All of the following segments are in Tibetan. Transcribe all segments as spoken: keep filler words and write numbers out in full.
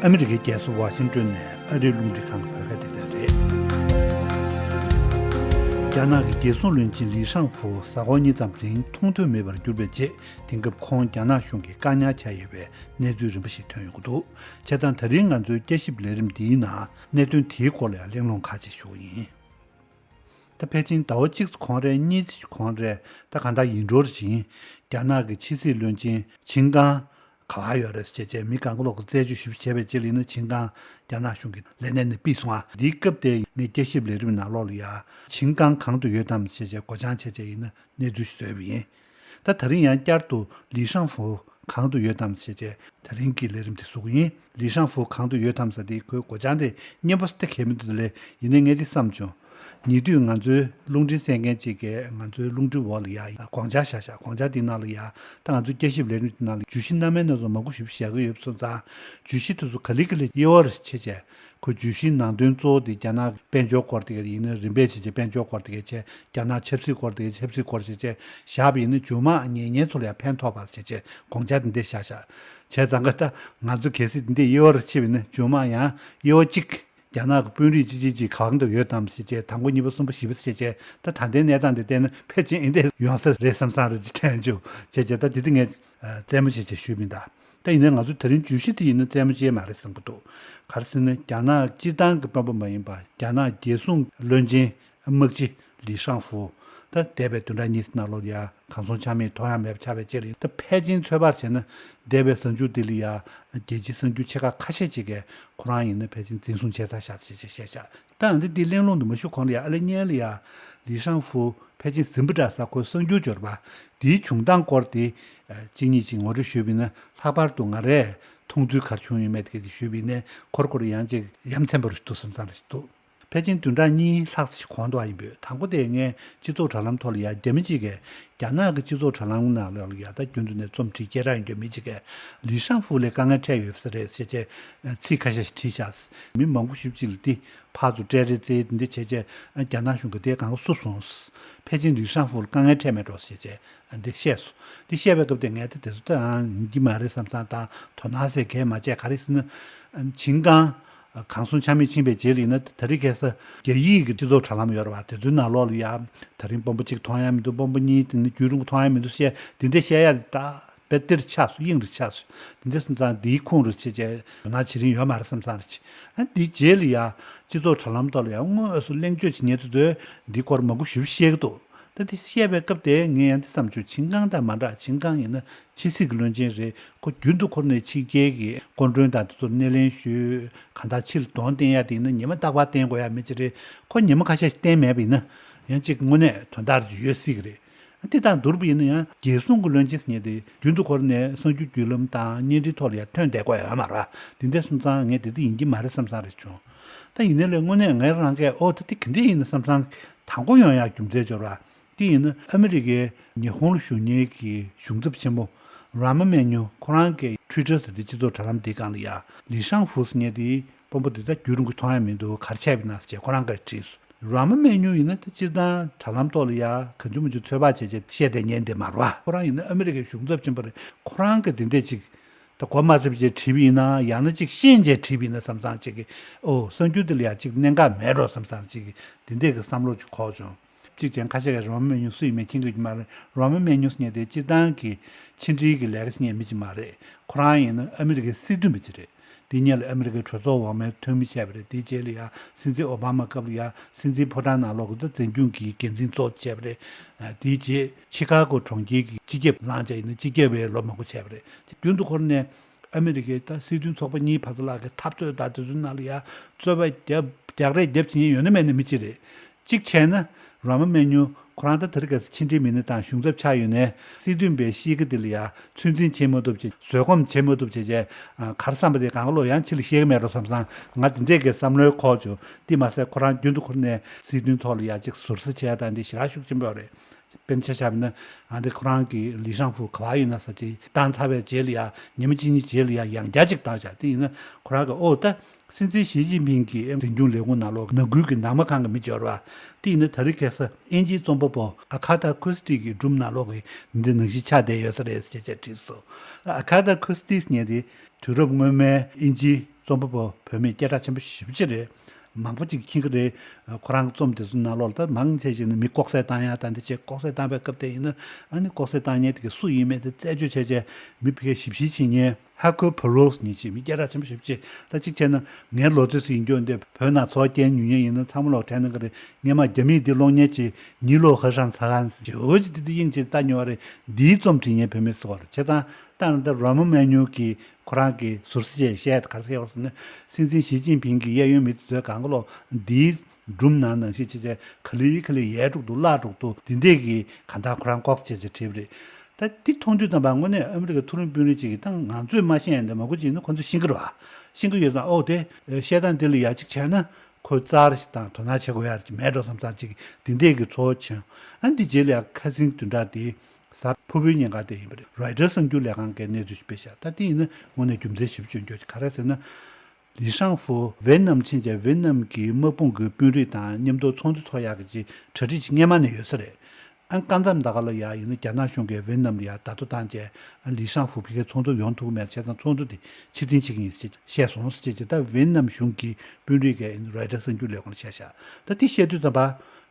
ཨ་མི་རི་ཀའི་རྒྱལ་ས་ཝ་ཤིང་ཏོན་ནས་ཨ་རིའི་རླུང་འཕྲིན་ཁང་གི་བོད་སྐད་སྡེ་ཚན་རེད། རྒྱ་ནག་གི་རྒྱལ་སྲུང་བློན་ཆེན་ལི་ཧྲང་ཧྥུ་གཟའ་འཁོར་གཉིས་ཙམ་རིང་མཐོང་ཐོས་མེད་པར་གྱུར་པའི་རྗེས། དེང་སྐབས་ཁོང་རྒྱ་ནག་གཞུང་གིས་བཀག་ཉར་བྱས་ཡོད་པའི་གནས་ཚུལ་རིམ་པ་ཞིག་ཐོན་ཡོང་གི་འདུག་བྱས་ཙང་ད་རིང་ང་ཚོའི་བསྐྱར་ཞིབ་ལས་རིམ་འདིའི་ནང་གནད་དོན་དེའི་སྐོར་ལ་ཡང་གླེང་སློང་ཁག་ཅིག་ཞུ་གི་ཡིན། ད་ཕལ་ཆེར་ཟླ་བ་གཅིག་གོང་རེད། གཉིས་གོང་རེད། ད་གང་ལྟར་ཡིན་འགྲོ་རེ་བཞིན་རྒྱ་ནག་གི་ཕྱི་སྲིད་བློན་ཆེན་ཆིན་ཀང་ག་པར་ཡོད་རེད་ཟེར་བྱས་མི་གང་ག་ལོག་གི་རྩད་གཅོད་ཞིབ་བྱས་པའི་རྗེས་ལ་ཡིན་ན་ཆིན་ཀང་རྒྱ་ནག་གཞུང་གི་ལས་གནས་ནས་ཕུད་སོང་ཨ། འདིའི་སྐབས་དེ་ངས་བསྐྱར་ཞིབ་ལས་རིམ་ནང་ལོགས་ལ་ཡ་ཆིན་ཀང་གང་དུ་ཡོད་དམ་ཟེར་བྱས་སྒོ་བྱང་བྱས་བྱས་ཡིན་ན་གནས་ཚུལ་ཞིག་བཟོས་པ་ཡིན། ད་ད་རིང་ཡང་བསྐྱར་དུ་ལི་ཧྲང་ཧྥུ་གང་དུ་ཡོད་དམ་ཞེས་བྱས་ད་རིང་གི་ལས་རིམ་དེ་བཟོ་གི་ཡིན། ལི་ཧྲང་ཧྥུ་གང་དུ་ཡོད་དམ་ཟེར་དེ་ཁོའི་སྒོ་བྱང་དེ་སྙན་པོ་སྟེ་གལ་མི་འདུག་ལས་ཡིན་ནའི་ངས་དེ་བསམ་བྱུང་། ཉེ་དུས་ང་ཚོའི་རླུང་འཕྲིན་གསན་མཁན་གཅིག་གིས་ང་ཚོའི་རླུང་འཕྲིན་འོག་ལ་ཡ་དགོངས་འཆར་བཞག་བཞག་དགོངས་འཆར་དེའི་ནང་ལ་ཡ་ད་ང་ཚོའི་བསྐྱར་ཞིབ་ལས་རིམ་དེ་ནང་ལ་བརྗོད་གཞི་སྣ་མིན་སྣ་ཚོགས་མང་པོ་ཞིག་བཞག་གི་ཡོད་པ་སོང་ཙང་བརྗོད་གཞི་དེ་ཚོ་ག་ལེ་ག་ལེ་དབྱེ་བ་རེ་ཕྱེ་བྱས། ཁོ་བརྗོད་གཞིའི་ནང་དོན་གཙོ་བོ་དེ་རྒྱ་ནག་དཔལ་འབྱོར་སྐོར་དེ་ག་ཡིན་ན་རིམ་པས་བྱས་བྱས་དཔལ་འབྱོར་སྐོར་དེ་ག་བྱས། རྒྱ་ནག་ཆབ་སྲིད་སྐོར་དེ་ག་ཆབ་སྲིད་སྐོར་བྱས་བྱས་བཞག་པ་ཡིན་ན་མཇུག་མ་ཉེ་ཉེ་ཚོ་ལ་ཡང་ཕན་ཐོགས་པ་བྱས་བྱས་དགོངས་འཆར་དེ་འདྲ་བཞག་བཞག་བྱས་ཙང་ཀ་ད་ང་ཚོ་གལ་སྲིད་དེ་འདྲ་དབྱེ་བ་རེ་ཕྱེ་བ་ཡིན་ན་མཇུག་མ་ཡང་དབྱེ་བ་གཅིག་རྒྱ་ནག་གི་དཔོན་རིགས་གཅིག་གཅིག་གཅིག་གང་དུ་ཡོད་དམ་ཞེས་བྱས་དང་པོ་གཉིས་པ་གསུམ་པ་བཞི་པ་ཞེས་བྱས་ད་ད་ལྟའི་གནས་སྟངས་དེ་བལྟས་ན་ཕལ་ཆེར་ཨེ་འདྲ་ཡོང་ས་རེད་བསམ་བསམ་རེ་ཅིག་དྲན་བྱུང་བྱས་བྱས་ད་དེ་དེ་ངས་རྩེད་མོ་བྱས་བྱས་ཞུས་མིན་ད། ད་ཡིན་ནའི་ང་ཚོ་དེ་རིང་བརྗོད་གཞི་དེ་ཡིན་ན་རྩེད་མོ་ཅན་མ་རེད་བསམ་གྱི་འདུག་ག་རེ་ཟེར་ན་རྒྱ་ནག་སྤྱིར་བཏང་གི་དཔོན་པོ་མ་ཡིན་པ་རྒྱ་ནག་རྒྱལ་སྲུང་བློན་ཆེན་དམག་སྤྱི་ལི་ཧྲང་ཧྥུ་ད་འདས་པའི་བདུན་ཕྲག་གཉིས་ནང་ལོགས་ཡ་གང་སོང་ཆ་མེད་ཐོག་ཡང་མེད་པ་ཆགས་པའི་རྗེས་ལ་ཡིན་ད་ཕལ་ཆེར་ཚོད་དཔག་བྱས་ན་འདས་པའི་གཟའ་མཇུག་འདི་ལ་ཡ་རྒྱལ་སྤྱིའི་གསར་འགྱུར་ཆེ་ཁག་ཁ་ཤས་ཅིག་གིས་ཁོ་རང་ཡིན་ན་ཕལ་ཆེར་འཛིན་བཟུང་བྱས་ཚར་ཤག་ཅེས་བཤད་ཤག་ད་འདི་འདི་གླེང་སློང་དུ་མ་ཞུ་གོང་ལ་ཡ་ཨ་ལེ་སྔོན་ལ་ཡ་ལི་ཧྲང་ཧྥུ་ཕལ་ཆེར་ཟིན་པ་འདྲ་ས་ཁོའི་གསར་འགྱུར་འབྱོར་བ་འདིའི་བྱུང་སྟངས་སྐོར་དེ་གཅིག་གཉིས་ཅིག་ངོ་སྤྲོད་ཞུས་པ་ཡིན་ན་ལྷག་པར་དུ་ང་རས་མཐོང་ཚུལ་ག་རེ་བྱུང་ཡོད་མེད་དེ་ག་དེ་ཞུས་པ་ཡིན་ན་ཁོར་ཁོར་ཡང་ཅིག་ཡ་མཚན་པ་རེད་འདུག་བསམ་བསམ་རེད་འདུག་ཕལ་ཆེར་བདུན་ཕྲག་གཉིས་ལྷག་ཙམ་ཞིག་གོང་དུ་ཨ་ཡིན་པོད་དང་པོ་དེ་ངས་སྤྱི་ཚོགས་དྲ་ལམ་ཐོག་ལ་ཡ་རྒྱ་མི་གཅིག་གིས་རྒྱ་ནག་གི་སྤྱི་ཚོགས་དྲ་ལམ་ནང་ལ་ཡ་ད་རྒྱུན་དུ་ནས་རྩོམ་བྲིས་སྐད་གྲགས་ཡོད་མཁན་མི་གཅིག་གིས་ལི་ཧྲང་ཧྥུ་ལ་དཀའ་ངལ་འཕྲད་ཡོད་ས་རེད་ཟེར་བྱས་ཚིག་ཁ་ཤས་ཤིག་བྲིས་ཤག་མི་མང་པོ་ཞེ་པོ་ཅིག་ལ་འདི་ཕར་ཚུར་སྤྲད་རེས་རྩེད་འདི་བྱས་བྱས་རྒྱ་ནག་གཞུང་གིས་དེ་གང་ག་བསུབ་སོང་། ཕལ་ཆེར་ལི་ཧྲང་ཧྥུ་ལ་དཀའ་ངལ་འཕྲད་མེད་འགྲོ་ཟེར་བྱས་འདི་བཤད་སོང་། འདི་བཤད་པའི་སྐབས་དེ་ངས་ད་དེ་ཚོ་ད་ཨང་ཡིན་གྱི་མ་རེད་བསམ་བསམ་དང་དོ་སྣང་ཟེར་གས་མ་བྱས་ག་རེ་ཟེར་ན། ཆིན་ཀང་གང་སོང་ཆ་མེད་ཕྱིན་པའི་རྗེས་ལ་ཡིན་ན་ད་རེས་ཁ་སང་རྒྱ་ཡིག་གི་སྤྱི་ཚོགས་དྲ་ལམ་ཡོད་རེད་བ་དེ་ཚོའི་ནང་ལོགས་ལ་ཡ་ད་རིང་དཔོན་པོ་གཅིག་མཐོང་ཡ་མི་འདུག་དཔོན་པོ་གཉིས་དེ་ནི་རྒྱུན་རིང་པོ་མཐོང་ཡ་མི་འདུག་བཤད་དེ་འདྲ་བཤད་ཡ་ད། དཔེ་དེར་ཆགས་སོ་དབྱིངས་རུ་ཆགས་སོ། འདི་འདྲ་སོང་ཙང་འདིའི་ཁུངས་རུ་ཆེ་ཆེ་ཡང་ན་བྱེད་རིན་ཡོད་མ་རེད་བསམ་བསམ་རེད་ཆེ། ཨ་འདིའི་རྗེས་ལ་ཡ་སྤྱི་ཚོགས་དྲ་ལམ་ཐོག་ལ་ཡ་དངོས་སུ་གླེང་བརྗོད་བྱེད་མཁན་དེ་ཚོས་འདིའི་སྐོར་མང་པོ་ཞིག་བཤད་ཀྱི་འདུག་ད་འདི་བཤད་པའི་སྐབས་དེ་ངས་ཡང་འདི་བསམ་བྱུང་ཆིན་ཀང་དང་མ་འདྲ་ཆིན་ཀང་ཡིན་ན་ཕྱི་སྲིད་ཀྱི་བློན་ཆེན་རེད་ཁོ་རྒྱུན་དུ་འཁོར་ནས་ཕྱི་རྒྱལ་གྱི་སྐུ་མགྲོན་དང་དེ་ཚོར་སྣེ་ལེན་ཞུས་གང་ལྟར་ཕྱི་ལ་གདོང་བསྟན་ཡ་དེ་ཡིན་ན་ཉི་མ་རྟག་པར་བསྟན་དགོས་ཡ་མི་ཅིག་རེད་ཁོ་ཉི་མ་ཁ་ཤས་ཤིག་བསྟན་མེད་པ་ཡིན་ན་ཡང་ཅིག་དངོས་གནས་དོན་དག་ཅིག་ཡོད་སྲིད་ཀྱི་རེད། འདི་དང་བསྡུར་བ་ཡིན་ན་ཡང་རྒྱལ་སྲུང་གི་བློན་ཆེན་ཟེར་མཁན་དེ་རྒྱུན་དུ་འཁོར་ནས་གསར་འགྱུར་བརྒྱུད་ལམ་དང་བརྙན་འཕྲིན་ཐོག་ལ་ཡང་ཐོན་བསྡད་དགོས་ཡོད་མ་རེད། འདི་འདྲ་སོང་ཙང་ངས་དེ་འདྲ་ཡིན་གྱི་མ་རེད་བསམ་བསམ་རེ་བྱུང་། ད་ཡིན་ནའི་ལས་དངོས་གནས་ངའི་རང་གིས་ཨོ་ད་འདི་ག་འདྲ་ཡིན་ན་བསམ་བསམ་དང་པོ་ཡོང་ཡག་རྒྱུ་མཚན་འབྱོར་བ་འདི་ཡིན་ན་ཨ་མི་རི་ཀའི་ཉི་ཧོང་ལ་བཞུགས་མཁན་གྱི་གཞུང་ཚབ་ཆེན་མོ་རཱ་མ་མན་ཉུ་ཁོ་རང་གི་ཊུའི་ཊར་ཟེར་དེ་སྤྱི་ཚོགས་དྲ་ལམ་འདིའི་སྒང་ལ་ཡ་ལི་ཧྲང་ཧྥུ་ཟེར་མཁན་དེ་དཔོན་པོ་འདི་ད་རྒྱུན་རིང་པོ་མཐོང་ཡ་མི་འདུག་ག་རེ་བྱས་པ་ཡིན་ན་ཟེར་བྱས་ཁོ་རང་གིས་དྲིས་སོང་། རཱ་མ་མན་ཉུ་ཡིན་ན་ད་སྤྱིར་བཏང་དྲ་ལམ་ཐོག་ལ་ཡ་གང་བྱུང་མང་བྱུང་ཚོད་དཔག་བྱས་བྱས་བཤད་བསྡད་མཁན་དེ་མ་རེད་བ། ཁོ་རང་ཡིན་ན་ཨ་མི་རི་ཀའི་གཞུང་ཚབ་ཆེན་པོ་རེད། ཁོ་རང་གིས་དེ་འདྲས་ཅིག་ད་གོ་མ་ཚོད་བྱས་བྲིས་པ་ཡིན་ན་ཡང་ན་ཅིག་ཤེས་བྱས་བྲིས་པ་ཡིན་ན་བསམ་བསམ་ཅིག་གི་ཨོ་གསར་འགྱུར་འདི་ལ་ཡ་ཅིག་གནད་འགག་མེད་འགྲོ་བསམ་བསམ་ཅིག་གི་དེ་འདྲས་ཀྱི་བསམ་བློ་ཅིག་འཁོར་བྱུང་། གཅིག་ཀྱང་ཁ་ཤས་ཀྱིས་རཱ་མ་མན་ཉུ་སུ་ཡིན་མིན་མཁྱེན་གྱི་ཡོད་ཀྱི་མ་རེད། རཱ་མ་མན་ཉུ་ཟེར་མཁན་དེ་སྤྱིར་བཏང་གི་ཕྱི་འབྲེལ་གྱི་ལས་ཀ་བྱེད་མཁན་མི་ཅིག་མ་རེད། ཁོ་རང་ཡིན་ན་ཨ་མི་རི་ཀའི་སྲིད་དོན་པ་ཅིག་རེད། དེ་སྔོན་ལ་ཨ་མི་རི་ཀའི་གྲོས་ཚོགས་འོག་མའི་འཐུས་མི་བྱས་པ་རེད། དེའི་རྗེས་ལ་ཡ་སྲིད་འཛིན་ཨོ་བྷ་མ་སྐབས་ལ་ཡ་སྲིད་འཛིན་ཕོ་བྲང་ནང་ལོགས་ཀྱི་འཛིན་སྐྱོང་གི་འགན་འཛིན་གཙོ་བོ་བྱས་པ་རེད། དེའི་རྗེས་ཆི་ཁ་གོ་གྲོང་ཁྱེར་གྱི་སྤྱི་ཁྱབ་ལངས་བྱས་ཡིན་ན་སྤྱི་ཁྱབ་པའི་ལོ་མང་པོ་བྱས་པ་རེད། རྒྱུན་དུ་འཁོར་ནས་ཨ་མི་རི་ཀའི་ད་སྲིད་དོན་ཚོགས་པ་གཉིས་བར་དུ་ལག་གི་འཐབ་རྩོད་དང་དེ་ཚོའི་ནང་ལ་ཡ་རྩོད་པ་རྒྱབ་རྒྱག་རེས་རྒྱབ་བྱེད་མཁན་ཡོད་ན་མེད་ན་མི་གཅིག་རེད། གཅིག་བྱས་ན་རཱ་མ་མན་ཉུ་ཁོ་རང་ད་དེ་རིང་ཁ་སང་ཕྱི་འབྲེལ་མི་སྣ་དང་གཞུང་ཚབ་ཆགས་ཡོད་ནའི་སྲིད་དོན་པའི་གཤིས་ཀ་དེ་ལ་ཡ་ཚོད་འཛིན་བྱེད་མ་ཐུབ་བྱས་བཟོད་སྒོམ་བྱེད་མ་ཐུབ་བྱས་བྱས་ག་རེ་བསམ་པ་དེ་གང་ག་ལོག་ཡང་ཕྱི་ལ་བཤད་ཀྱི་མེད་འགྲོ་བསམ་བསམ་ང་དེ་འདྲས་ཀྱི་བསམ་བློའི་འཁོར་བྱུང་། དེ་མ་ཟད་ཁོ་རང་རྒྱུན་དུ་འཁོར་ནས་སྲིད་དོན་ཐོག་ལ་ཡ་ཅིག་ཟུར་ཟ་བྱས་དང་འདི་ཞེ་དྲག་ཤུགས་ཆེན་པོ་རེད། དཔེར་ན་ཆ་བཞག་པ་ན་ཨ་འདི་ཁོ་རང་གི་ལི་ཧྲང་ཧྥུ་ག་པར་ཡོད་ན་ས་ཅིག་བཏང་ཚར་བའི་རྗེས་ལ་ཡ་ཉི་མ་གཅིག་གཉིས་རྗེས་ལ་ཡ་ཡང་བསྐྱར་ཅིག་བཏང་བཞག་དེ་ཡིན་ན་ཁོ་རང་གི་ཨོ་ད། སྲིད་འཛིན་ཞི་ཅིན་ཕིང་གི་འཛིན་སྐྱོང་ལས་ཁུངས་ནང་ལོགས་ནང་ཁུལ་གྱི་ནང་མི་ཁང་གི་མི་འབྱོར་བ། དེ་ཡིན་ན་ད་རེས་ཁ་སང་དབྱིན་ཇིའི་རྩོམ་པ་པོ་ཨ་ཁ་ཐ་ཁུ་སི་ཏི་གི་སྒྲུང་ནང་ལོགས་ཀྱི་འདི་ནང་བཞིན་ཆགས་བསྡད་ཡོད་ས་རེད་ཅེས་བྱས་བྲིས་སོང་། ཨ་ཁ་ཐ་ཁུ་སི་ཏི་ཟེར་མཁན་དེ་དུས་རབས་སྔོན་མའི་དབྱིན་ཇིའི་ རྩོམ་པ་པོ་བོད་མི་སྐད་གྲགས་ཆེན་པོ་ཞེ་པོ་ཅིག་རེད། མང་པོ་ཅིག་མཁྱེན་གྱི་རེད། ཁོ་རང་གི་རྩོམ་དེ་ཚོ་ནང་ལོགས་ལ་ད་མང་ཆེ་ཤོས་ནི་མི་ལྐོག་ཟ་བཏང་ཡ་དང་དེ་བྱས་ལྐོག་ཟ་བཏང་པའི་སྐབས་དེ་ཡིན་ན་ཨ་ནི་ལྐོག་ཟ་བཏང་མཁན་དེ་ག་སུ་ཡིན་མིན་དེ་རྩད་གཅོད་བྱས་བྱས་མི་ཕ་གིར་ཞིབ་བཤེར་བྱེད་མཁན་ཧ་ཁོ་ཕ་རོས་ཉིན་ཅིག་མི་སྐད་གྲགས་ཆེན་པོ་ཞེ་པོ་ཅིག་ད་གཅིག་བྱས་ན་ངའི་ལོ་ཚོད་ཟིན་རྒྱུ་འདི་བོད་ནང་འཚོ་བ་སྐྱེལ་མྱོང་མཁན་ཡིན་ན་ཚང་མ་ལོག་དྲན་གནང་གི་རེད། སྔོན་མ་རྒྱ་མིས་འདི་ཀློག་མཁན་གྱི་ཉི་ལོ་ཧ་ཧྲང་ཚ་ཧན་ཟེར་འོ་ཅི་དེ་དུས་དབྱིངས་ཅིག་ལྟ་མྱོང་བ་རེད། འདིའི་རྩོམ་བྲིས་མཁན་བོད་མི་ཟེར་བ་རེད། བྱས་ཙང་ད་ནི་ད་རོ་མ་མན་ཉུ་གི་ཁོ་རང་གི་ཟུར་ཟ་བྱས་བཤད་ག་རེ་བཤད་པ་ཟེར་ན། སྲིད་འཛིན་ཞི་ཅིན་ཕིང་གི་གཡས་གཡོན་མི་དེ་ཚོའི་སྒང་ག་ལོག་འདིའི་སྒྲུང་ནང་ནང་བཞིན་བྱས་བྱས་ག་ལེ་ག་ལེ་ཡལ་འགྲོ་འདུག་བརླག་འགྲོ་འདུག་དེ་འདྲས་ཀྱི་གང་ལྟར་ཁོ་རང་ལྐོག་བྱས་བྱས་བྲིས་པ་རེད། ད་འདི་མཐོང་དུས་ཙམ་པ་དངོས་གནས་ཨ་མི་རི་ཀའི་མཐོ་རིམ་དཔོན་རིགས་ཅིག་གིས་ད་ང་ཚོས་མ་ཤེས་ཡ་འདི་མང་པོ་ཅིག་ནི་ཁོ་ཚོས་ཤེས་ཀྱི་རེད་བ། ཤེས་ཀྱི་ཡོད་ཙང་ཨོ་དེ་བཤད་སྟངས་འདི་ལ་ཡ་གཅིག་བྱས་ན་ཁོས་རྩར་ཞིག་དང་དོ་སྣང་བྱེད་དགོས་ཡ་རེད་མེད་འགྲོ་བསམ་ཙང་ཅིག་དེ་འདྲས་ཀྱི་ཚོར་བ་བྱུང་། ཨ་འདི་རྗེས་ལ་ཡ་ཁ་སང་བདུན་ཕྲག་དེའི་གཟའ་ཕུར་བུའི་ཉིན་ཀ་དེ་ཡིན་པ་རེད། རོའི་ཊར་གསར་འགྱུར་ལས་ཁང་གིས་གནས་ཚུལ་ཞིག་སྤེལ་ཤག་ད་དེ་ཡིན་ན་དངོས་གནས་རྒྱུ་མཚན་ཞིབ་ཅིག་འགྱོ་ཅིག་ག་རེ་ཟེར་ན། ལི་ཧྲང་ཧྥུ་ཝེ་ནམ་ཕྱིན་བྱས་ཝེ་ནམ་གྱི་དམག་དཔུང་གི་དཔོན་རིགས་དང་མཉམ་དུ་ཚོགས་འདུ་ཚོགས་ཡག་གི་ཅིག་གྲ་སྒྲིག་ཅིག་སྔོན་མ་ནས་ཡོད་ས་རེད། ཨ་སྐབས་མཚམས་ད་ག་ལ་ཡ་ཡིན་ན་རྒྱ་ནག་གཞུང་གིས་ཝེ་ནམ་ལ་ཡ་བརྡ་ཐོ་བཏང་བྱས་ཨ་ལི་ཧྲང་ཧྥུ་ཕ་གིར་ཚོགས་འདུར་ཡོང་ཐུབ་ཀྱི་མེད་བྱས་ཙང་ཚོགས་འདུ་དེ་ཕྱིར་འཐེན་བྱེད་ཀྱི་ཡིན་ཞེས་བཤད་སོང་ཟེར་བྱས་ད་ཝེ་ནམ་གཞུང་གི་དཔོན་རིགས་ཀྱིས་རོའི་ཊར་གསར་འགྱུར་ལས་ཁང་ལ་བཤད་ཤག་ད་དེ་བཤད་དུས་ཙམ་པ་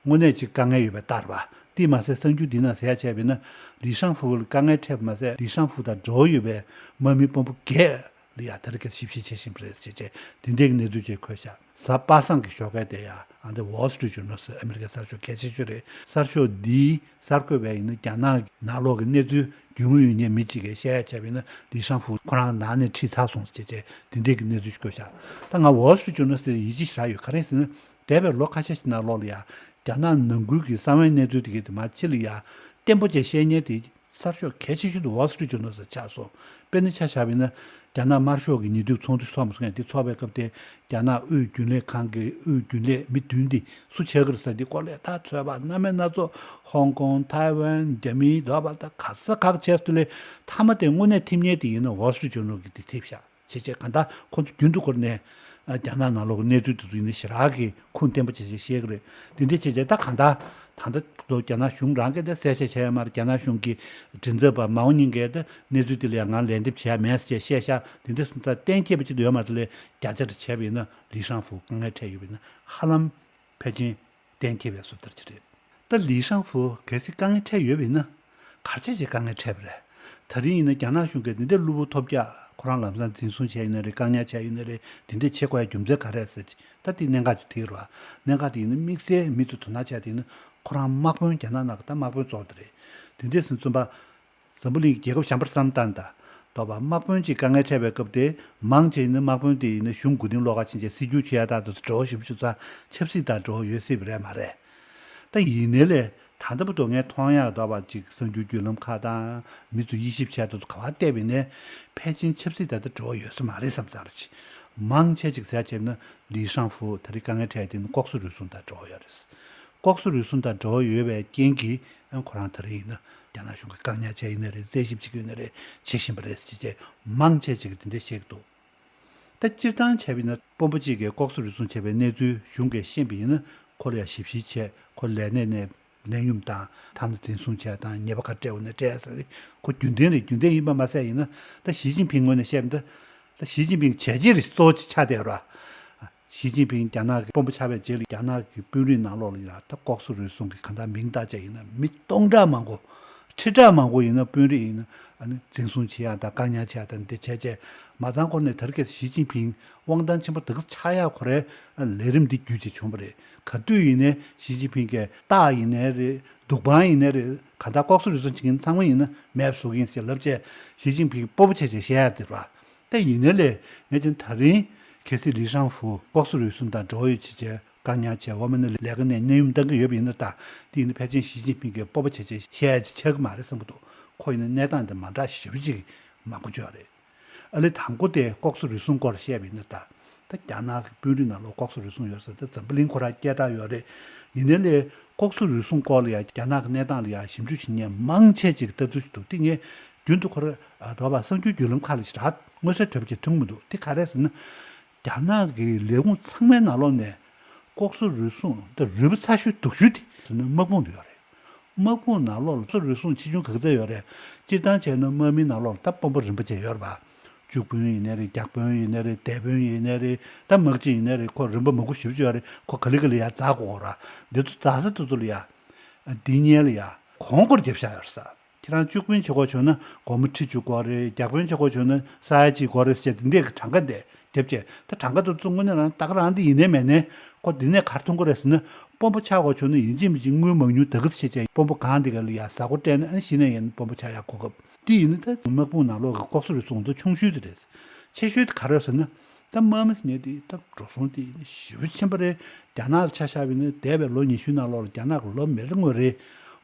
དངོས་གནས་ཅིག་དཀའ་ངལ་ཡོད་པའི་རྟགས་རེད་བ། དེས་མ་ཟད་གསར་འགྱུར་འདི་ནང་གསལ་བྱས་པ་ཡིན་ན་ལི་ཧྲང་ཧྥུ་ལ་དཀའ་ངལ་འཕྲད་པ་མ་ཟད་ལི་ཧྲང་ཧྥུ་དང་འབྲེལ་བ་ཡོད་པའི་དམག་མི་དཔོན་པོ་བརྒྱད་ལ་ཡ་དེ་རིང་ཁ་ཞིབ་བཤེར་བྱེད་བཞིན་པ་རེད་ཅེས་བྱས་དེ་འདྲའི་གནས་ཚུལ་ཅིག་འཁོད་ཤག་གཟའ་པ་སངས་ཀྱི་ཞོགས་ཀས་དེ་ཡ་ཨ་འདི་Wall Street Journal་ཟེར་ཨ་མི་རི་ཀའི་གསར་ཤོག་གལ་ཆེ་ཤོས་རེད། གསར་ཤོག་འདིའི་གསར་འགོད་པས་ཡིན་ན་རྒྱ་ནག་ནང་ལོགས་ཀྱི་གནས་ཚུལ་རྒྱུས་མངའ་ཡོད་མཁན་མི་གཅིག་གིས་བཤད་ཡ་བྱས་པ་ཡིན་ན་ལི་ཧྲང་ཧྥུ་ཁོ་རང་ནང་ནས་ཁྲིད་ཚར་སོང་ཟེར་བྱས་དེ་འདྲའི་གི་གནས་ཚུལ་ཞིག་འཁོད་ཤག་ད་ང་Wall Street Journal་དེ་ཡིད་ཆེས་ཞེ་དྲག་ཡོད། ག་རེ་ཟེར་ན་འདས་པའི་ལོ་ཁ་ཤས་ཤིག་ནང་ལོགས་ལ་ཡ་རྒྱ་ནག་ནང་ཁུལ་གྱི་གསང་བའི་གནས་ཚུལ་དེ་གའི་དེ་མར་ཕྱི་ལ་ཡ་བརྟན་པོ་བྱས་བཤད་མཁན་དེ་གསར་ཤོག་གལ་ཆེ་ཤོས་དེ་Wall Street Journal་ཟེར་ཆགས་སོང་། དཔེར་ན་ཆ་བཞག་པ་ཡིན་ན་རྒྱ་ནག་དམར་ཤོག་གི་ཉེ་དུས་ཚོགས་འདུ་ཚོགས་མ་སོང་ཡང་དེ་ཚོགས་པའི་སྐབས་དེ་རྒྱ་ནག་དབུས་རྒྱུན་ལས་ཁང་གི་དབུས་རྒྱུན་ལས་མི་བདུན་དེ་སུ་ཆགས་ཀྱི་རེད་ཟེར་དེ་སྐོར་ལ་ད་ཚོད་དཔག་སྣ་མིན་སྣ་ཚོགས་ཧོང་ཀོང་ཐའེ་ཝན་རྒྱ་མི་འདྲ་བ་ད་ག་ས་ག་བྱས་སུ་ལས་མཐའ་མ་དེ་དངོས་གནས་ཐིམ་མཁན་དེ་ཡིན་ན་Wall Street Journal་གི་དེ་ཐེབས་ཤག་བྱས་བྱས་གང་ལྟར་ཁོ་ཚོ་རྒྱུན་དུ་འཁོར་ནས་རྒྱ་ནག་ནང་ལོགས་ཀྱི་གནས་ཚུལ་དེ་ཚོ་ཡིན་ན་ཞེ་དྲག་གི་ཁུངས་བརྟན་པོ་བྱས་བྱས་བཤད་ཀྱི་རེད། དེ་འདྲ་བྱས་བྱས་ད་གང་ལྟར་ད་ལྟ་རྒྱ་ནག་གཞུང་རང་གིས་ད་གསལ་བཤད་བྱས་ཡོད་མ་རེད། རྒྱ་ནག་གཞུང་གི་མགྲིན་ཚབ་པ་མའོ་ཉིང་གིས་ད་གནས་ཚུལ་དེ་ལ་ཡང་ང་ལན་འདེབས་བྱས་ཡ་མེད་ཟེར་བཤད་ཤག་དེ་འདྲ་སོང་ཙང་གཏན་འཁེལ་བ་ཅིག་ཡོད་མ་རེད། དེ་ལས་བརྒྱ་ཆ་རེ་བྱས་པ་ཡིན་ན་ལི་ཧྲང་ཧྥུ་དཀའ་ངལ་འཕྲད་ཡོད་པ་ཡིན་ན་ཧ་ལམ་ཕལ་ཆེར་གཏན་འཁེལ་བའི་བཟོ་ལྟ་ཅིག་རེད། ད་ལི་ཧྲང་ཧྥུ་གལ་སྲིད་དཀའ་ངལ་འཕྲད་ཡོད་པ་ཡིན་ན་ག་རེ་བྱས་བྱས་དཀའ་ངལ་འཕྲད་པ་རེད། ད་རིང་ཡིན་ན་རྒྱ་ནག་གཞུང་གིས་འདི་འདྲའི་གློ་བུར་ཐོལ་རྒྱག་ཁོ་རང་ལམ་སང་འཛིན་བཟུང་བྱས་ཡིན་ན་རེད། བཀག་ཉར་བྱས་ཡིན་ན་རེད། འདི་འདྲ་བྱེད་དགོས་ཡ་རྒྱུ་མཚན་ག་རེ་རེད་ཟེར་ཅིག་ད་འདི་གནད་འགག་ཅིག་དེ་རེད་བ། གནད་འགག་དེ་ཡིན་ན་དམིགས་བསལ་མི་ཚོས་དོ་སྣང་བྱས་དེ་ཡིན་ན་ཁོ་རང་དམག་དཔོན་རྒྱ་ནག་ནང་གི་ད་དམག་དཔོན་གཙོ་བོ་དེ་རེད། དེ་འདྲ་སོང་ཙང་པ། འཛམ་བུ་གླིང་གི་རྒྱལ་ཁབ་གཞན་པར་བསམ་བཏང་དང་། ལྡོག་པ་དམག་དཔོན་གྱི་དཀའ་ངལ་འཕྲད་པའི་སྐབས་དེ་མང་ཆེ་ཡིན་ན་དམག་དཔོན་དེ་ཡིན་ན་གཞུང་མགོ་རྟིང་སློག་ག་ཕྱིན་ཆད་སྲིད་སྐྱོང་བྱེད་ཡ་དང་དེ་ཚོ་འབྲེལ་བ་ཞིབ་ཞུ་ས་ཆབ་སྲིད་དང་འབྲེལ་བ་ཡོད་སྲིད་པ་རེད་མ་རེད། ད་ཡིན་ནའི་ལས་ད་ལྟ་བར་དུ་ངས་མཐོང་ཡག་ལྡོག་པ་ཅིག་གསར་འགྱུར་བརྒྱུད་ལམ་ཁག་དང་མི་ཚོ་དབྱེ་ཞིབ་བྱས་དེ་ཚོ་ག་པར་བལྟས་པ་ཡིན་ནའི་ཕལ་ཆེར་ཆབ་སྲིད་དང་ད་འབྲེལ་བ་ཡོད་ས་མ་རེད་བསམ་ཚར་ཅིག་མང་ཆེ་ཅིག་ཟེར་བྱས་ན་ལི་ཧྲང་ཧྥུ་ད་རེས་དཀའ་ངལ་འཕྲད་དེ་ནི་ལྐོག་ཟ་རུལ་སུངས་དང་འབྲེལ་བ་ཡོད་རེད། ལྐོག་ཟ་རུལ་སུངས་དང་འབྲེལ་བ་ཡོད་པའི་རྐྱེན་གྱིས་ཁོ་རང་ད་རེས་ཡིན་ན་རྒྱ་ནག་གཞུང་གིས་བཀག་ཉར་བྱས་ཡིན་ན་རེད། རྩད་ཞིབ་བྱེད་ཀྱི་ཡོད་ན་རེད། བྱེད་བཞིན་པ་རེད་ཅེས་བྱས་མང་ཆེ་ཅིག་གིས་དེ་འདྲ་བཤད་ཀྱི་འདུག་ད་སྤྱིར་བཏང་བྱས་པ་ཡིན་ན་དཔོན་པོ་གཅིག་གིས་ལྐོག་ཟ་རུལ་སུངས་བྱས་པའི་གནས་ཚུལ་གཞུང་གིས་ཤེས་པ་ཡིན་ན་ཁོ་ལ་ཡང་ཞིབ་བཤེར་བྱས་ཁོ་ལས་གནས་ནས་ལེན་ཡུམ་དང་ཐ་ན་འཛིན་བཟུང་བྱས་དང་ཉེས་པ་ག་སྤྲད་འོ་ན་སྤྲད་ཟེར་ཁོ་རྒྱུན་ལྡན་རེད། རྒྱུན་ལྡན་ཡིན་པ་མ་ཟད་ཡིན་ན་ད་ཞི་ཅིན་ཕིང་ངོས་ནས་བཤད་པ་ད་ད་ཞི་ཅིན་ཕིང་བྱས་རྗེས་རེད་གཙོ་བོ་ཆགས་བསྡད་ཡོད་ར། ཞི་ཅིན་ཕིང་རྒྱ་ནག་གི་དཔོན་པོ་ཆགས་པའི་རྗེས་ལ་རྒྱ་ནག་གི་དཔོན་རིགས་ནང་ལོགས་ལ་ཡང་ད་ལྐོག་ཟ་རུལ་སུངས་ཀྱི་གང་ལྟར་མིང་བཏགས་བྱས་ཡིན་ན་མི་སྟོང་ཕྲག་མང་པོ་ཁྲི་ཕྲག་མང་པོ་ཡིན་ན་དཔོན་རིགས་ཡིན་ན་ཨ་ནི་འཛིན་བཟུང་བྱེད་ཡག་དང་བཀག་ཉར་བྱེད་ཡག་དང་འདི་བྱས་བྱས་མ་ཚང་སྐོར་ནས་ད་རེས་ཀྱི་ཞི་ཅིན་ཕིང་དབང་ཐང་ཆེན་པོ་དེ་ག་ཆགས་ཡག་ཁོ་རའི་ལས་རིམ་འདི་བརྒྱུད་བྱས་བྱུང་བ་རེད། ག་དུས་ཡིན་ནའི་ཞི་ཅིན་ཕིང་གི་རྟགས་ཡིན་ནའི་རེད། འདུག་པང་ཡིན་ནའི་རེད། གང་ལྟར་ལྐོག་ཟ་རུལ་སུངས་བྱེད་མཁན་ཚང་མ་ཡིན་ན་མེད་པ་བཟོ་གི་ཡིན་ཞེས་ལབ་བྱས་ཞི་ཅིན་ཕིང་སྤོབས་པ་བྱས་བྱས་བཤད་ཡག་དེ་རེད་བ། ད་ཡིན་ནའི་ལས་ངས་ཀྱང་ད་རིང་གལ་སྲིད་ལི་ཧྲང་ཧྥུ་ལྐོག་ཟ་རུལ་སུངས་དང་འབྲེལ་བ་ཡོད་ཅེས་བྱས་བཀག་ཉར་བྱས་འོ་མ་ནི་ལས་ཀ་ནས་གནས་ཡུམ་བཏང་གི་ཡོད་པ་ཡིན་ན་ད་དེ་ཡིན་ན་ཕལ་ཆེར་ཞི་ཅིན་ཕིང་གིས་སྤོབས་པ་བྱས་བྱས་བཤད་ཡ་ཅིག་ཆགས་ཀྱི་མ་རེད་བསམ་གྱི་འདུག་ཁོ་ཡིན་ན་གནས་སྟངས་དེ་མ་འདྲ་ཞེ་པོ་ཅིག་མང་པོ་བརྗོད་རེད། ཨ་ལེ་དང་པོ་དེ་ལྐོག་ཟ་རུལ་སུངས་སྐོར་བཤད་པ་ཡིན་ན་ད་ད་རྒྱ་ནག་གི་དཔོན་རིགས་ནང་ལོགས་ལྐོག་ཟ་རུལ་སུངས་ཡོད་ཟེར་ད་འཛམ་བུ་གླིང་ཁོ་རང་སྐད་གྲགས་ཡོད་རེད། ཡིན་ནའི་ལས་ལྐོག་ཟ་རུལ་སུངས་སྐོར་ལ་ཡང་རྒྱ་ནག་གི་གནས་སྟངས་ལ་ཡང་ཞིབ་འཇུག་བྱེད་མཁན་མང་ཆེ་ཅིག་ལྟ་ཚུལ་ཞིག་འདུག་དེ་ངས་རྒྱུན་དུ་ཁོ་ར་ཨ་དོ་བ་གསར་འགྱུར་བརྒྱུད་ལམ་ཁག་ལ་ཞེ་དྲག་མངོན་གསལ་དོད་པོ་ཅིག་མཐོང་མི་འདུག་དེ་ག་རེ་ཟེར་ན། རྒྱ་ནག་གི་ལས་ཁུངས་ཚང་མའི་ནང་ལོགས་ནས་ལྐོག་ཟ་རུལ་སུངས་ད་རུས་པ་ཚ་ཤོས་སྡུག་ཤོས་དེ་ཟེར་ན་དམག་དཔུང་དུ་ཡོད་རེད། དམག་དཔུང་ནང་ལོགས་ལ་ལྐོག་ཟ་རུལ་སུངས་ཆེ་ཆུང་ག་ཚད་ཡོད་རེད། སྤྱིར་བཏང་བྱས་ན་དམག་མིའི་ནང་ལོགས་ལ་ད་དཔོན་པོ་རིམ་པ་བྱས་ཡོད་རེད་པ། བཅུ་དཔོན་ཡིན་ནའི་རེད། བརྒྱ་དཔོན་ཡིན་ནའི་རེད། བརྒྱད་དཔོན་ཡིན་ནའི་རེད། ད་དམག་སྤྱི་ཡིན་ནའི་རེད། ཁོ་རིམ་པ་མང་པོ་ཞེ་པོ་ཅིག་ཡོད་རེད། ཁོ་ག་ལེ་ག་ལེ་ཡར་འཛེག་དགོས་ར། འདི་ཚོ་འཛེག་ས་དེ་ཚོ་ལ་ཡ། འདི་སྔོན་ལ་ཡ། གོང་བཀུར་རྒྱབ་བཞག་ཡོད་རེད་ས། ཁྱེད་རང་བཅུ་དཔོན་བྱེད་དགོས་བྱུང་ན་སྒོར་མོ་ཁྲི་བཅུ་དགོས་རེད། བརྒྱ་དཔོན་བྱེད་དགོས་བྱུང་ན་ས་ཡ་གཅིག་དགོས་རེད་ཟེར་དེ་འདྲས་ཀྱི་གྲངས་ཀ་འདི་རྒྱབ་བྱས། ད་གྲངས་ཀ་དེ་ཚོ་དངོས་གནས་རང་ད་ག་རང་འདི་ཡིན་ནའི་མེད་ནའི་ཁོ་འདི་ནས་ག་རེ་མཐོང་གི་རེད་ཟེར་ན། དཔོན་པོ་ཆགས་དགོས་བྱུང་ན་ཡིན་གཅིག་མིན་གཅིག་དངུལ་མང་ཉུང་ད་ག་ཚོད་བྱས་བྱས་དཔོན་པོ་གང་འདི་ག་ལ་ཡ་ཟ་སྒོ་སྤྲད་ན་ཨ་ནི་གཞི་ནས་ཡིན་དཔོན་པོ་ཆགས་ཡག་གོ་སྐབས་འདི་ཡིན་ན། ད་དམག་དཔུང་ནང་ལོགས་ཀྱི་ལྐོག་ཟ་རུལ་སུངས་ད་ཆུང་ཤོས་དེ་རེད། ཆེ་ཤོས་དེ་ག་རེ་རེད་ཟེར་ན། ད་དམག་མི་ཟེར་མཁན་དེ་ད་འགྲོ་སོང་དེ་ཞེ་པོ་ཆེན་པོ་རེད། རྒྱ་ནག་ལ་ཆ་བཞག་པ་ཡིན་ན་འདས་པའི་ལོ་ཉི་ཤུའི་ནང་ལོགས་ལ་རྒྱ་ནག་གི་ལོ་མེ་རི་དངོས་རེད།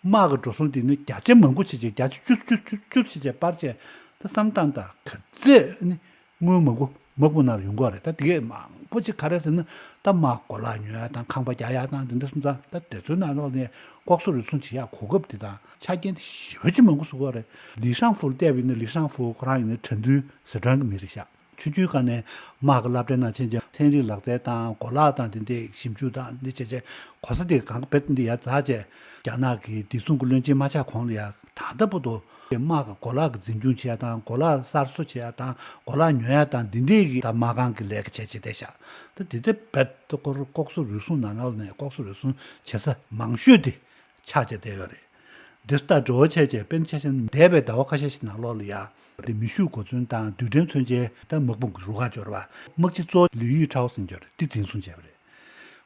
དམག་གི་འགྲོ་སོང་དེ་ནི་བརྒྱ་ཆ་མང་པོ་བྱས་བྱས་བརྒྱ་ཆ་བཅུ་བཅུ་བཅུ་བཅུ་བྱས་བྱས་སྤར་བྱས། ད་བསམ་བཏང་དང་ག་ཚད་ནི་དངུལ་མང་པོ་དམག་དཔུང་ནང་ལ་ཡོང་གི་རེད། ད་དེ་གས་མང་པོ་ཅིག་ག་རེ་ཟེར་ན། ད་དམག་གོ་ལག་ཉོ་ཡག་དང་ཁང་པ་རྒྱག་ཡག་དང་དེ་འདྲ་སོང་ཙང་ད་དེ་ཚོའི་ནང་ལོགས་ནས་ལྐོག་ཟ་རུལ་སུངས་བྱེད་ཡག་གོ་སྐབས་དེ་དང་ཆ་རྐྱེན་དེ་ཞེ་པོ་ཅིག་མང་པོ་བཟོ་གི་རེད། ལི་ཧྲང་ཧྥུ་ལ་བལྟས་པ་ཡིན་ན་ལི་ཧྲང་ཧྥུ་ཁོ་རང་ཡིན་ན་དགྲ་འདུལ་ཟི་ཁྲོན་གྱི་མི་རེད་ཤག་ཆུང་ཆུང་སྒང་ནས་དམག་གི་སློབ་གྲྭའི་ནང་ཕྱིན་རྗེས་ཚན་རིག་ལག་རྩལ་དང་གོ་ལག་དང་དེ་འདྲའི་ཞིབ་འཇུག་དང་འདི་བྱས་རྗེས་གོ་ས་དེ་གང་ག་བེད་འདི་ཡར་འཛེགས་རྗེས་རྒྱ་ནག་གི་བདེ་སྲུང་གི་བློན་ཆེན་མ་ཆགས་གོང་ལ་ཡ་ད་ལྟ་བར་དུ་དམག་གི་གོ་ལག་གི་འཛིན་སྐྱོང་བྱེད་ཡ་དང་གོ་ལག་གསར་བཟོ་བྱེད་ཡ་དང་གོ་ལག་ཉོ་ཡ་དང་འདི་འདྲའི་གི་ད་དམག་ཁང་གི་ལས་ཀ་བྱས་བྱས་བསྡད་ཤག་ད་འདི་ལྟ་བེད་ལྟ་སྐོར་ལྐོག་ཟ་རུལ་སུངས་ནང་ལོགས་ནས་ལྐོག་ཟ་རུལ་སུངས་བྱེད་ས་མང་ཤོས་དེ་ཆགས་བྱས་བསྡད་ཡོད་རེད། འདི་ལྟར་འགྲོ་བ་བྱས་བྱས་དཔེར་ན་ཆ་བཞག་ན་འདས་པའི་ཟླ་བ་ཁ་ཤས་ཤིག་ནང་ལོགས་ལ་ཡ་དེ་མེ་ཤུགས་གོ་མཚོན་དང་རྡུལ་ཕྲན་མཚོན་ཆའི་ད་དམག་དཔུང་གི་རུ་ཁག་འབྱོར་བ་དམག་སྤྱི་གཙོ་བོ་ལིའུ་ཡུས་ཁྲའོ་ཟེར་འབྱོར་དེ་འཛིན་བཟུང་བྱས་པ་རེད།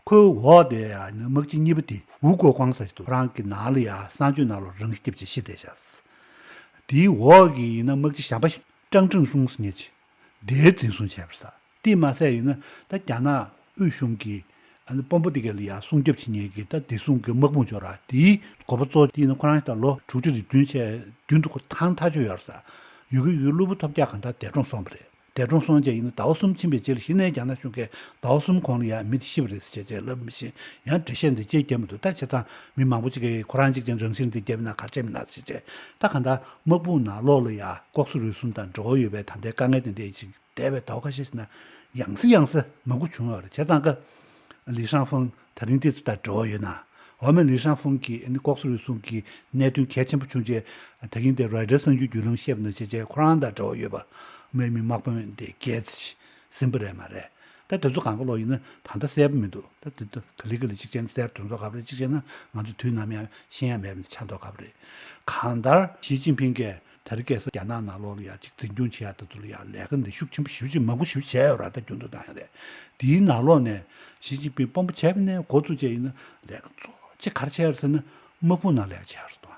ཁོའི་འོག་དེ་ཡ་ནི་དམག་སྤྱི་གཉིས་པ་དེ་ཝུའུ་གོ་ཀོང་ཟེར་གྱི་འདུག་ཁོ་རང་གི་ནང་ལ་ཡ་གསང་སྤྱོད་ནང་ལོགས་རང་ཤི་རྒྱབ་བྱས་ཤི་བསྡད་ཤག་དེའི་འོག་གི་ཡིན་ན་དམག་སྤྱི་གཞན་པ་ཞིག་ཀྲང་ཀྲིང་ཧྲུང་ཟེར་མཁན་ཅིག་དེ་འཛིན་བཟུང་བྱས་པ་རེད། དེས་མ་ཟད་ཡིན་ན་ད་རྒྱ་ནག་དབུས་གཞུང་གིས་ཨ་ནི་དཔོན་པོ་དེ་ག་ལ་ཡ་སྲུང་སྐྱོབ་བྱེད་མཁན་གྱི་ད་བདེ་སྲུང་གི་དམག་དཔུང་འབྱོར་ར་དེའི་དགོས་པ་གཙོ་བོ་དེ་ཡིན་ན་ཁོ་རང་ད་ལོ་དྲུག་ཅུ་རེ་བདུན་བྱས་རྒྱུན་དུ་ཁོ་ཐང་ཐག་ཆོད་ཡོད་རེད་ས། ཡུ་གུ་ཡུ་གུ་སློབ་བུ་ཐོབ་རྒྱག་གང་ལྟར་འདས་གྲོངས་སོང་བ་རེད། འདས་གྲོངས་སོང་རྗེས་ཡིན་ན་ཟླ་བ་གསུམ་ཕྱིན་པའི་རྗེས་ལ་གཞི་ནས་རྒྱ་ནག་གཞུང་གིས་ཟླ་བ་གསུམ་གོང་ལ་ཡ་མི་དེ་ཤི་བ་རེད་ཟེར་བྱས་བྱས་ལབ་མི་ཤེས། ཡང་འགྲེལ་བཤད་འདི་ཅེས་བརྒྱབ་མི་འདུག་ད་བྱས་ཙང་མི་མང་པོ་ཅིག་གིས་ཁོ་རང་གཅིག་ཀྱང་རང་བཞིན་འདི་བརྒྱབ་ན་ག་རེ་བྱས་མི་ན་ཟེར་བྱས། ད་གང་ལྟར་དམག་དཔུང་ནང་ལོགས་ལ་ཡ་ལྐོག་ཟ་རུལ་སུངས་དང་འབྲེལ་བ་ཡོད་པའི་ད་ལྟའི་དཀའ་ངལ་དེ་འདྲ་ཅིག་འདས་པའི་ཟླ་བ་ཁ་ཤས་ཤིག་ན་ཡང་སེ་ཡང་སེ་མང་པོ་བྱུང་ཡོད་རེད། བྱས་ཙང་ཀ་ལི་ཧྲང་ཧྥང་ད་རིང་དེ་ཚོ་དང་འབྲེལ་བ་ཡོད་ན། འོ་མ་ལི་ཧྲང་ཧྥང་གིས་ནི་ལྐོག་ཟ་རུལ་སུངས་ཀྱི་གནད་དོན་གལ་ཆེན་པོ་བྱུང་རྗེས་ད་གིན་དེ་རོའི་ཊར་གསར་འགྱུར་བརྒྱུད་ལམ་བཤད་པ་ནང་བཞིན་བྱས་ཁོ་རང་དང་འབྲེལ་བ་ཡོད་པ་དམག་མི་དམག་དཔོན་དེ་རྒྱལ་ཟིན་པ་རེད་མ་རེད། ད་དེ་ཚོ་གང་ག་ལོག་ཡིན་ན་ད་ལྟ་གསལ་པོ་མི་འདུག་ད་དེ་ད་ག་ལེ་ག་ལེ་གཅིག་བྱས་ན་གསལ་དོན་ཚོ་ག་བ་རེད། གཅིག་བྱས་ན་ང་ཚོ་དུས་ནམ་ཡང་ཤེས་ཡ་མེད་པ་ཆགས་མདོག་ག་བ་རེད། གང་ལྟར་ཞི་ཅིན་ཕིང་གིས་ད་རེས་ཁ་སང་རྒྱ་ནག་ནང་ལོགས་ལ་ཡ་གཅིག་འཛིན་སྐྱོང་བྱེད་ཡ་ད་ཚོ་ལ་ཡ་ལས་ཀ་འདི་ཤུགས་ཆེན་པོ་ཞེ་པོ་ཅིག་མང་པོ་ཞེ་པོ་བྱས་ཡོད་ར། ད་རྒྱུན་དུ་བཏང་ཡ་རེད། དེའི་ནང་ལོགས་ནས་ཞི་ཅིན་ཕིང་དཔོན་པོ་བྱས་པ་ནས་འགོ་བཙུགས་བྱས་ཡིན་ན་ལས་ཀ་གཙོ་ཆེ་ག་རེ་བྱས་ཡོད་རེད་ཟེར་ན་དམག་དཔུང་ནང་ལས་ཀ་བྱས་ཡོད་རེད་དོ།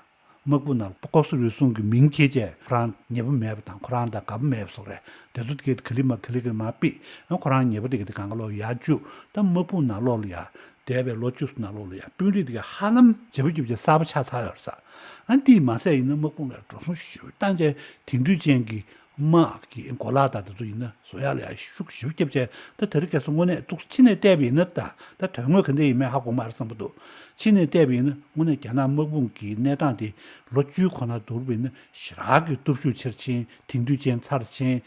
དམག་དཔུང་ནང་ལྐོག་ཟ་རུལ་སུངས་ཀྱི་མིང་འཁྱེར་བྱས་ཁོ་རང་ཉེས་པ་མེད་པ་དང་ཁོ་རང་དང་དགའ་པོ་མེད་པ་བཟོ་རེད། དེ་ཚོ་དེ་ག་ལི་མ་ག་ལི་ག་ལི་མ་ཕུད་ཨ་ཁོ་རང་ཉེས་པ་དེ་ག་དེ་གང་ག་ལོག་ཡར་བཅུག་ད་དམག་དཔུང་ནང་ལོགས་ལ་ཡ་འདས་པའི་ལོ་བཅུ་ནང་ལོགས་ལ་ཡ་དཔོན་རིགས་དེ་ག་ཧ་ལམ་བརྗེ་པོ་བརྒྱབ་བྱས་གསར་པ་ཆགས་ཚར་ཡོད་རེད་ས། ཨ་འདིས་མ་ཟད་ཡིན་ན་དམག་དཔུང་ལ་འགྲོ་སོང་ཞེ་པོ་བཏང་བྱས་དེང་དུས་ཅན་གྱི་དམག་གི་གོ་ལག་དང་དེ་ཚོ་ཡིན་ན་བཟོ་ཡག་ལ་ཡ་ཤུགས་ཞེ་པོ་བརྒྱབ་བྱས་ད་དེ་རིང་ཁ་སང་དངོས་གནས་ཏོག་ཙམ་ཕྱི་ནས་བལྟས་པ་ཡིན་ན་ད་ད་དོན་དངོས་ག་འདྲ་ཡིན་མིན་ཧ་གོ་མ་རེད་བསམ་གྱི་འདུག་ཕྱི་ནས་བལྟས་པ་ཡིན་ན་དངོས་གནས་རྒྱ་ནག་དམག་དཔུང་གི་གནས་སྟངས་དེ་ལོ་བཅུའི་གོང་ན་བསྡུར་བ་ཡིན་ན་ཞེ་དྲག་གི་སྟོབས་ཤུགས་ཆེར་ཕྱིན། དེང་དུས་ཅན་ཚར་ཕྱིན།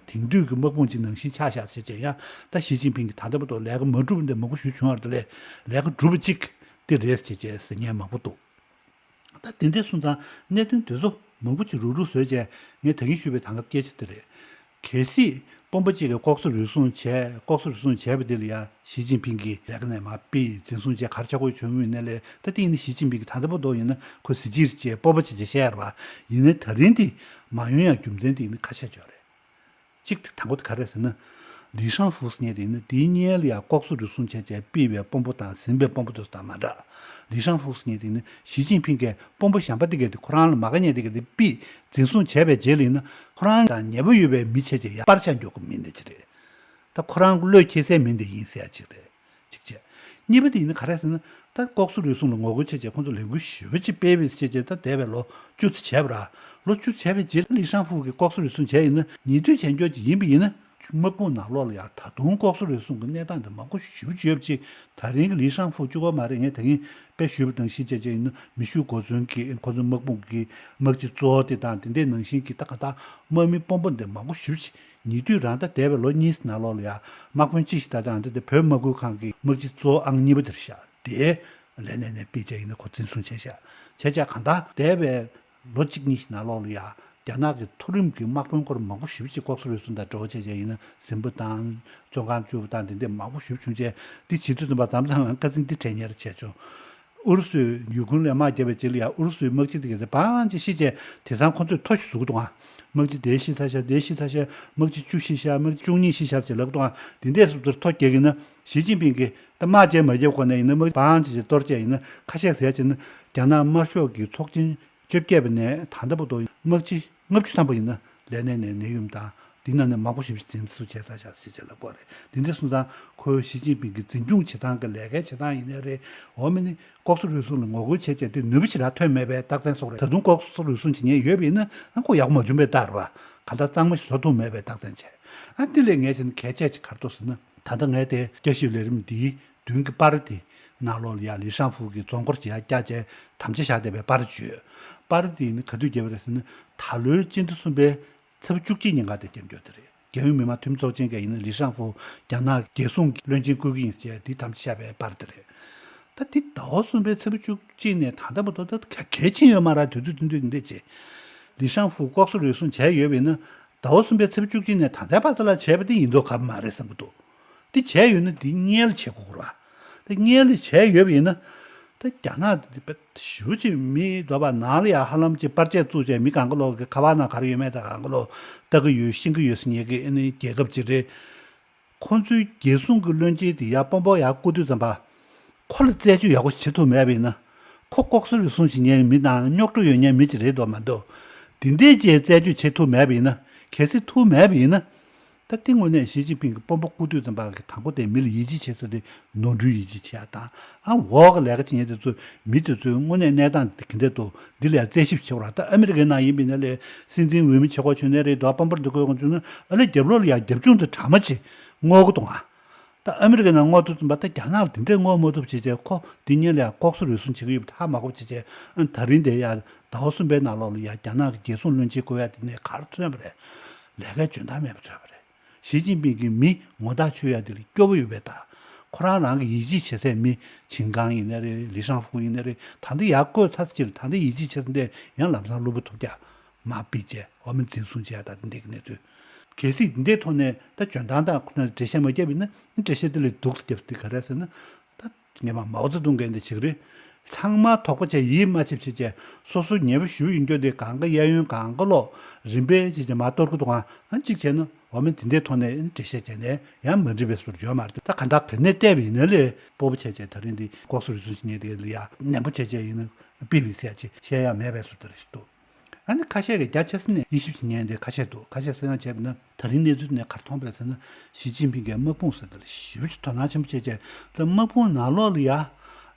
དེང་དུས་ཀྱི་དམག་དཔུང་ཅིག་ནང་བཞིན་ཆགས་བཞག་ཟེར་བྱས་ཡང་ད་ཞི་ཅིན་ཕིང་གིས་ད་ལྟ་བར་དུ་ལས་ཀ་མ་གྲུབ་པ་འདི་མང་པོ་ཞིག་བྱུང་བ་རེད། ལས་ཀ་གྲུབ་པ་གཅིག་དེ་རེད་ཟེར་བྱས་ཟེར་མཁན་མང་པོ་འདུག་ད་དེ་འདྲ་སོང་ཙང་གནད་དོན་དེ་ཚོ་མང་པོ་ཅིག་རུག་རུག་བཟོས་བྱས་ངས་ད་གིན་ཞུས་པའི་ད་ག་སྐད་ཆ་དེ་རེད། གལ་སྲིད་དཔོན་པོ་གཅིག་གིས་ལྐོག་ཟ་རུལ་སུངས་བྱས་ལྐོག་ཟ་རུལ་སུངས་བྱས་པ་དེ་ལ་ཡ་ཞི་ཅིན་ཕིང་གིས་ལས་ཀ་ནས་མར་ཕུད་འཛིན་བཟུང་བྱས་ག་རེ་བྱ་དགོས་བྱུང་མིན་ནས་ལས་ད་དེ་ཡིན་ན་ཞི་ཅིན་ཕིང་གིས་ད་ལྟ་བར་དུ་ཡིན་ན་ཁོ་གཟི་བརྗིད་བྱས་སྤོབས་པ་བྱས་བྱས་བཤད་ཡ་རེད་པ། ཡིན་ནའི་ད་རིང་དེ་མ་ཡོང་ཡ་རྒྱུ་མཚན་དེ་ཡིན་ན་ཁ་ཤས་ཅིག་ཡོད་རེད། གཅིག་དེ་དང་པོ་དེ་ག་རེ་ཟེར་ན། ལི་ཧྲང་ཧྥུ་ཟེར་མཁན་དེ་ནི་དེའི་སྔོན་ལ་ཡང་ལྐོག་ཟ་རུལ་སུངས་བྱས་བྱས་ཕུད་པའི་དཔོན་པོ་དང་ཟིན་པའི་དཔོན་པོ་དེ་ཚོ་དང་མ་འདྲ། ལི་ཧྲང་ཧྥུ་ཟེར་མཁན་དེ་ནི་ཞི་ཅིན་ཕིང་གིས་དཔོན་པོ་གཞན་པ་དེ་ག་དེ་ཁོ་རང་ལ་མ་དགའ་མཁན་དེ་ག་དེ་ཕུད་འཛིན་བཟུང་བྱས་པའི་རྗེས་ལ་ཡིན་ན་ཁོ་རང་དང་ཉེ་པོ་ཡོད་པའི་མི་བྱས་བྱས་ཡར་སྤར་ཆ་འགྱོ་གི་མི་འདི་ཅིག་རེད། ད་ཁོ་རང་གི་བློས་འཁེལ་སའི་མི་འདི་ཡིན་ཟེར་ཡ་ཅིག་རེད། གཅིག་བྱས། གཉིས་པ་དེ་ཡིན་ན་ག་རེ་ཟེར་ན། ད་ལྐོག་ཟ་རུལ་སུངས་ལ་ངོ་རྒོལ་བྱས་བྱས་ཁོང་ཚོ་ལས་འགུལ་ཞེ་པོ་ཅིག་སྤེལ་བས་བྱས་བྱས་ད་འདས་པའི་ལོ་བཅུ་ཙམ་བྱས་པ་ར། ལོ་བཅུ་བྱས་པའི་རྗེས་ལ་ལི་ཧྲང་ཧྥུ་གིས་ལྐོག་ཟ་རུལ་སུངས་བྱས་ཡིན་ན་ཉེས་འདུན་བྱས་འགྱོ་ཅིག་ཡིན་པ་ཡིན་ན། དམག་དཔུང་ནང་ལོགས་ལ་ཡང་ད་དུང་ལྐོག་ཟ་རུལ་སུངས་ཀྱི་གནས་སྟངས་དེ་མང་པོ་ཞེ་པོ་ཅིག་ཡོད་པ་ཅིག་ད་རིང་གི་ལི་ཧྲང་ཧྥུ་གཅིག་པོ་མ་རེད། ངས་ད་གིན་དཔེ་ཞུས་པ་དང་གཞི་བྱས་བྱས་ཡིན་ན་མེ་ཤུགས་གོ་མཚོན་གྱིས་ཁོ་ཚོའི་དམག་དཔུང་གི་དམག་སྤྱི་གཙོ་བོ་དེ་དང་དེ་འདྲའི་ནང་བཞིན་གྱི་ད་ག་ད་དམག་མི་དཔོན་པོ་འདི་མང་པོ་ཞེ་པོ་ཅིག་ཉེ་དུས་རང་ད་འདས་པའི་ལོ་གཉིས་ནང་ལོགས་ལ་ཡ་དམག་དཔོན་གཅིག་ཞིག་ད་ལྟ་འདི་དེ་བོད་དམག་ཁུལ་ཁང་གི་དམག་སྤྱི་གཙོ་བོ་ཨང་གཉིས་པ་དེ་རེད་ཤག་དེ་ལས་གནས་ནས་ཕུད་བྱས་ཡིན་ན་ཁོ་འཛིན་བཟུང་བྱས་ཤག་བྱས་བྱས་གང་ལྟར་འདས་པའི་ལོ་གཅིག་གཉིས་ཤིག་ནང་ལོགས་ལ་ཡ་ རྒྱ་ནག་གི་མཐོ་རིམ་གྱི་དམག་དཔོན་སྐོར་མང་པོ་ཞེ་པོ་ཅིག་ལྐོག་ཟ་རུལ་སུངས་དང་འབྲེལ་བ་བྱས་བྱས་ཡིན་ན་ཟིན་པ་དང་བཙོན་ཁང་བཅུག་པ་དང་དེ་འདྲས་མང་པོ་ཞེ་པོ་བྱུང་བྱས། འདི་བྱེད་དུས་ཙམ་པ་དམ་དང་ཁ་སང་འདི་དྲན་ཉེར་བྱས་བྱུང་། ཨུ་རུ་སུས་ཡུ་ཁུན་ལ་དམག་བརྒྱབ་པའི་རྗེས་ལ་ཡང་ཨུ་རུ་སུའི་དམག་སྤྱི་དེ་ག་ཚོད་བང་ཅིག་ཤི་བྱས་དེང་སང་ཁོ་ཚོས་མཐོ་ཞིག་བཟོ་གི་འདུག་ཨ། དམག་སྤྱི་དེ་ཤི་ཚར་ཤག་དེ་ཤི་ཚར་ཤག་དམག་སྤྱི་བཅུ་ཤི་ཤག་དམག་སྤྱི་བཅུ་གཉིས་ཤི་ཤག་ཅེས་ལབ་གི་འདུག་ཨ། དེ་འདྲས་སུ་མཐོ་རྒྱག་གི་ན་ཞི་ཅིན་ཕིང་གིས་ད་དམག་བྱས་མ་བརྒྱབ་གོང་ནས་ཡིན་ན་དམག་བང་ཅིག་ཅིག་གཏོར་བྱས་ཡིན་ན་ཁ་ཤས་ཟེར་བྱས་ན་རྒྱ་ནག་དམར་ཤོག་གི་ཚོགས་ཆེན་བཅོ་བརྒྱད་པ་ནས་ད་ལྟ་བར་དུ་དམག་སྤྱི་ལྔ་བཅུ་ཐམ་པ་ཡིན་ན་ལས་གནས་ནས་ནད་ཡོང་དང་། འདི་ནང་ནས་མང་པོ་ཞིག་འཛིན་བཟུང་བྱས་ཚར་བཞག་ཅེས་ལབ་པ་རེད། འདི་འདྲ་སོང་ཙང་ཁོས་ཞི་ཅིན་ཕིང་གི་འཛིན་སྐྱོང་བྱེད་སྟངས་ཀྱི་ལས་ཀའི་བྱེད་སྟངས་ཡིན་ནའི་རེད། འོ་མ་ནི་ལྐོག་ཟ་རུལ་སུངས་ལ་ངོ་རྒོལ་བྱས་བྱས་དེ་ནུས་པ་ཞེ་དྲག་ཐོན་མེད་པའི་རྟགས་མཚན་སོགས་རེད། ད་དུང་ལྐོག་ཟ་རུལ་སུངས་བྱེད་མཁན་ཡོད་པ་ཡིན་ན་ཨ་ཁོ་ཡག་པོ་མ་བྱུང་བའི་རྟགས་རེད་པ། གང་ལྟར་གཙང་མ་ཞིག་བཟོ་ཐུབ་མེད་པའི་རྟགས་མཚན་བྱས། ཨ་འདི་ལས་ངས་བྱས་ན་གལ་ཆེ་ཅིག་ག་རེ་འདུག་ཟེར་ན། ད་ལྟ་ངས་དེ་བསྐྱར་ཞིབ་ལས་རིམ་འདིའི་མདུན་གྱི་པར་དེ་ནང་ལོགས་ལ་ཡ་ལི་ཧྲང་ཧྥུའུ་གི་རྫོང་སྐོར་གྱི་ཡ་བསྐྱར་བྱས་དམ་བཅའ་བཞག་བསྡད་པའི་པར་བརྗོད། པར་དེ་ནི་ག་དུས་བརྒྱབ་པ་རེད་ཟེར་ན། ད་ལོའི་སྤྱི་ཟླ་གསུམ་པའི་ཚེས་པ་བཅུ་གཅིག་ཉིན་ཀ་དེ་རྒྱབ་འགྱོ་དེ་རེད། རྒྱལ་ཡོངས་མི་དམངས་འཐུས་མི་ཚོགས་ཆེན་གྱིས་ཡིན་ན་ལི་ཧྲང་ཧྥུའུ་རྒྱ་ནག་རྒྱལ་སྲུང་གི་བློན་ཆེན་བསྐོ་གི་ཡིན་ཟེར་དེ་དམ་བཅའ་བྱས་པའི་པར་དེ་རེད། ད་དེ་ཟླ་བ་གསུམ་པའི་ཚེས་པ་བཅུ་གཅིག་ནས་ད་ལྟ་བར་དུ་ད་གལ་གལ་ཕྱིན་ཡོད་མ་རེད། དུས་ཚོད་དེ་དུས་འདི་འདྲས་བྱས། ལི་ཧྲང་ཧྥུའུ་ལྐོག་ཟ་རུལ་སུངས་བྱས་ཡོད་པ་ཡིན་ན་ཟླ་བ་གསུམ་པའི་ཚེས་པ་བཅུ་གཅིག་ནས་ད་ལྟའི་བར་དུ་ལ་བྱས་པ་དེ་ཡིན་མདོག་ཁ་པོ་མ་རེད་བསམ་གྱི་འདུག་དེ་བྱས་ཡོད་ན་དེ་སྔོན་ལ་བྱེད་དགོས་ཀྱི་རེད་པ། དེ་སྔོན་ལ་བྱས་ཡོད་པ་ཡིན་ན། ད་རྒྱ་ནག་དེ་དཔེ་ཞེ་པོ་ཅིག་མི་འདུག་པ། ནང་ལ་ཡང་ཧ་ལམ་ཅིག་པར་ཆས་བཙུགས་བྱས་མི་གང་ག་ལོག་གི་ཁ་པར་ནང་ག་རེ་ཡོད་མེད་དང་གང་ག་ལོག་ལྟ་གི་ཡོད་ཤེས་ཀྱི་ཡོད་ཟེར་མཁན་གྱི་ཨ་ནི་རྒྱལ་ཁབ་ཅིག་རེད། ཁོང་ཚོའི་རྒྱལ་སྲུང་གི་བློན་ཆེན་དེ་ཡར་དཔོན་པོ་ཡར་བསྐོ་དུས་ཙམ་པ། ཁོ་ལ་རྩད་གཅོད་ཡག་པོ་བྱེད་ཐུབ་མེད་པ་ཡིན་ན། ཁོ་ལྐོག་ཟ་རུལ་སུངས་བྱེད་མཁན་མི་དང་རྙོག་དྲ་ཡོད་མཁན་མི་ཅིག་རེད་འདུག་མ་གཏོགས། དེ་འདྲས་ཅིག་རྩད་གཅོད་བྱེད་ཐུབ་མེད་པ་ཡིན་ན། གལ་སྲིད་ཐུབ་མེད་པ་ཡིན་ན། ད་དེ་དངོས་གནས་ཞི་ཅིན་ཕིང་གི་དཔོན་པོ་བསྐོ་དུས་ཙམ་པ་གི་དང་པོ་དེ་མི་ལ་ཡིད་ཆེས་བྱེད་ས་དེ་ནོར་འཁྲུལ་ཡིད་ཆེས་བྱེད་ཡག་དང་། ཨ་འོག་གི་ལས་ཀ་བྱེད་མཁན་དེ་ཚོས་མི་དེ་ཚོའི་དངོས་གནས་གནས་སྟངས་དེ་ག་འདྲས་འདུག་འདི་ལ་ཡང་རྩད་ཞིབ་བྱེད་དགོས་ར། ད་ཨ་མི་རི་ཀའི་ནང་ཡིན་པ་ཡིན་ན་ལས་སྲིད་འཛིན་འོས་མི་བྱེད་དགོས་བྱུང་ནའི་རེད་འདུག་དཔོན་པོར་འདི་དགོས་དགོས་བྱུང་ན་ཨ་ལས་རྒྱབ་ལོགས་ལ་ཡང་རྒྱབ་ལྗོངས་དེ་གྲ་མ་ཆེ་བསྔོག་གི་འདུག་ཨ། ད་ཨ་མི་རི་ཀའི་ནང་བསྔོག་དུས་ཙམ་པ་ད་རྒྱ་ནག་ལ་དེ་འདྲས་བསྔོག་མ་ཐུབ་བྱས་བྱས་ཁོ་འདི་སྔོན་ལ་ཡང་ལྐོག་ཟ་རུལ་སུངས་བྱེད་ཀྱི་ཡོད་པ་ཧ་མ་གོ་བྱས་བྱས། ཨ་ད་རིང་དེ་ཡང་ཟླ་བ་གསུམ་པའི་ནང་ལོགས་ལ་ཡང་རྒྱ་ནག་གི་རྒྱལ་སྲུང་བློན་ཆེན་བསྐོ་ཡག་དེ་ནས་ག་རེ་མཚོན་པ་རེད། ལས་ཀའི་འཇོན་ཐང་མེད་པ་མཚོན་པ་རེད། ཞི་ཅིན་ཕིང་གིས་མི་ངོ་ཐག་ཆོད་ཡག་དེ་ལ་སྐྱོ་པོ་ཡོད་པའི་ད། ཁོ་རང་རང་གི་ཡིད་ཆེས་བྱེད་སའི་མི་ཆིན་ཀང་ཡིན་ནའི་རེད། ལི་ཧྲང་ཧྥུ་ཡིན་ནའི་རེད། ད་ལྟ་ཡར་བསྐོས་ཚར་ཅིག་ལ་ད་ལྟ་ཡིད་ཆེས་བྱེད་ས་འདི་ཡང་ལམ་སང་གློ་བུར་ཐོལ་རྒྱག་མར་ཕུད་བྱས་འོ་མ་འཛིན་བཟུང་བྱས་ཡག་ད་འདི་འདྲའི་གི་གནས་ཚུལ། གལ་སྲིད་འདི་འདྲའི་ཐོག་ནས་ད་འཇོན་ཐང་དང་ཁོ་ན་འགྲེལ་བཤད་མ་བརྒྱབ་ཡིན་ན་འགྲེལ་བཤད་འདི་ལས་སྡུག་ཏུ་བརྒྱབ་འདི་ག་རེ་ཟེར་ན། ད་སྔོན་མ་མའོ་ཙེ་ཏུང་གིས་འདི་བྱེད་ཀྱི་རེད། ཚང་མ་དོགས་པ་བྱས་ཡིད་མ་ཆེས་བྱས་བྱས་སོ་སོ་ཉེ་པོ་ཞུ་ཡིན་རྒྱུ་འདི་གང་ག་གཡས་གཡོན་གང་ག་ལོག་རིམ་པས་བྱས་བྱས་མར་གཏོར་གི་འདུག་ཨང་། ཨ་གཅིག་བྱས་ན་འོ་མ་འདི་འདྲའི་ཐོག་ནས་འགྲེལ་བཤད་བྱས་ནས་ཡང་མ་འགྲིག་པའི་བཟོ་འཇོག་མ་རེད། ད་ག་འདྲ་ག་ནས་བལྟས་པ་ཡིན་ན་ལས་སྤོབས་པ་བྱས་བྱས་ད་རིང་འདི་ལྐོག་ཟ་རུལ་སུངས་བྱེད་མཁན་དེ་ལ་ཡ་ནན་པོ་བྱས་བྱས་ཡིན་ན་པི་བི་སི་ཡ་ཅིག་བཤད་ཡག་མེད་པའི་བཟོ་འདྲ་རེད་འདུག་ཨ་ནི་ཁ་ཤས་ཀྱིས་རྒྱ་ཆེ་ས་ནས་དབྱེ་ཞིབ་བྱེད་མཁན་དེ་ཁ་ཤས་འདུག་ཁ་ཤས་གསལ་ཡང་བྱས་པ་ན་ད་རིང་གནས་ཚུལ་ནས་ག་རེ་མཐོང་པ་རེད་ཟེར་ན། ཞི་ཅིན་ཕིང་གིས་དམག་དཔུང་ཟེར་དེ་ལ་ཞེ་པོ་ཅིག་དོ་སྣང་ཆེན་པོ་བྱས་བྱས་ད་དམག་དཔུང་ནང་ལོགས་ལ་ཡ།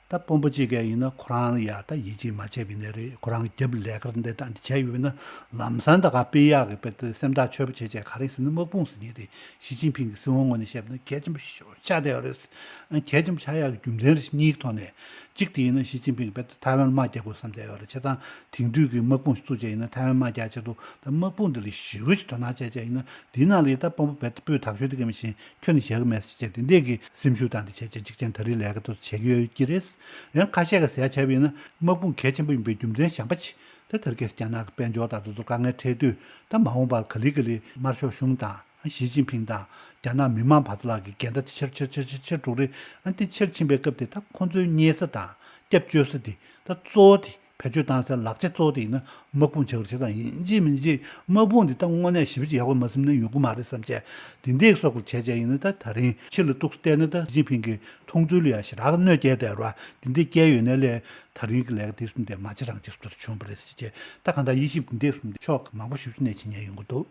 ད་དཔོན་པོ་གཅིག་གིས་ཡིན་ན་ཁོ་རང་ལ་ཡ་ད་ཡིད་ཆེས་མ་བྱས་པ་ཡིན་ནའི་རེད། ཁོ་རང་རྒྱབ་ལས་ཀ་འདི་ད་འདི་བྱས་ཡོད་པ་ཡིན་ན་ལམ་སང་ད་ག་སྤེལ་ཡག་གི་དཔེ་དེ་སེམས་ཐག་ཆོད་པོ་བྱས་བྱས་ག་རེ་ཟེར་ན་དམག་དཔུང་ཟེར་མཁན་དེ་ཞི་ཅིན་ཕིང་གི་སྲིད་དབང་ངོས་ནས་བཤད་པ་ན་གལ་ཆེན་པོ་ཞེ་པོ་ཆགས་བསྡད་ཡོད་རེད། གལ་ཆེན་པོ་ཆགས་ཡག་གི་རྒྱུ་མཚན་རེ་གཉིས་ཐོག་ནས། གཅིག་དེ་ཡིན་ན་ཞི་ཅིན་ཕིང་རྦད་དེ་ཐའེ་ཝན་དམག་རྒྱག་དགོས་བསམ་བསྡད་ཡོད་རེད། བྱས་ཙང་དེང་དུས་ཀྱི་དམག་དཔུང་ཞིག་བཙུགས་བྱས་ཡིན་ན་ཐའེ་ཝན་དམག་རྒྱག་ཆེད་དུ་ད་དམག་དཔུང་འདི་ལ་ཞེ་པོ་ཅིག་དོ་སྣང་བྱས་བྱས་ཡིན་ན་དེའི་ནང་ལ་ཡི་ད་དཔོན་པོ་རྦད་དེ་སྤོས་དག་ཤོས་དེ་ག་མི་ཤེས་ཁྱོན་ནས་བཞག་གི་མེད་ཟེར་བྱས་དེ་འདྲས་ཀྱི་སེམས་ཤུགས་དང་དེ་བྱས་བྱས་གཅིག་ཅན་ད་རེས་ལས་ཀ་དེ་བྱེད་ཀྱི་ཡོད་ཀྱི་རེད། ཡང་ཁ་ཤས་ཀྱིས་ཟེར་ཡག་བྱས་པ་ཡིན་ན་དམག་དཔུང་གལ་ཆེན་པོ་ཡིན་པའི་རྒྱུ་མཚན་གཞན་པ་ཅིག་ད་དེ་རིང་ཁ་སང་རྒྱ་ནག་གི་དཔལ་འབྱོར་དང་དེ་ཚོ་དཀའ་ངལ་འཕྲད་དུས་ད་མ་འོངས་པར་ག་ལེ་ག་ལེ་དམར་ཤོག་གཞུང་དང་། ཞི་ཅིན་ཕིང་དང་རྒྱ་ནག་མི་མང་བར་དུ་ལ་གི་འགལ་ཟླ་དེ་ཆེར་ཆེར་ཆེར་ཆེར་ཆེར་འགྲོ་རེད། ཨ་ནི་དེ་ཆེར་ཕྱིན་པའི་སྐབས་དེ་ད་ཁོང་ཚོའི་རྙེད་ས་དང་སྐྱབས་བཅོལ་ས་དེ་ད་གཙོ་བོ་དེ་བེད་སྤྱོད་བཏང་སའི་ལག་ཆ་གཙོ་བོ་དེ་ཡིན་ན་དམག་དཔུང་བྱེད་པར་བྱེད་སྟངས་ཡིན་གཅིག་མིན་གཅིག་དམག་དཔུང་དེ་ད་དངོས་གནས་ཞེ་པོ་ཅིག་ཡག་པོ་མ་ཟིན་ན་ཡོང་གི་མ་རེད་བསམ་བྱས་དེ་འདྲའི་སོགས་པ་བྱས་བྱས་ཡིན་ན་ད་ད་རིང་ཕྱི་ལ་ཏོག་ཙམ་བལྟས་ན་ད་ཞི་ཅིན་ཕིང་གི་མཐོང་ཚུལ་ལ་ཡང་ཞེ་དྲག་གི་གནོད་སྐྱེལ་བསྡད་ར་དེ་འདྲའི་སྐྱེལ་ཡོད་ནའི་ལས་ད་རིང་གི་ལས་ཀ་དེ་གསུམ་དེ་མ་བྱེད་རང་བྱེད་སུ་ལྟར་བྱུང་བ་རེད་ཟེར་བྱས་ད་གང་ལྟར་དབྱེ་ཞིབ་དེ་འདྲའི་གསུམ་དེ་ཕྱོགས་མང་པོ་ཞིག་ནས་བྱེད་ཉན་ཡོང་གི་འདུག་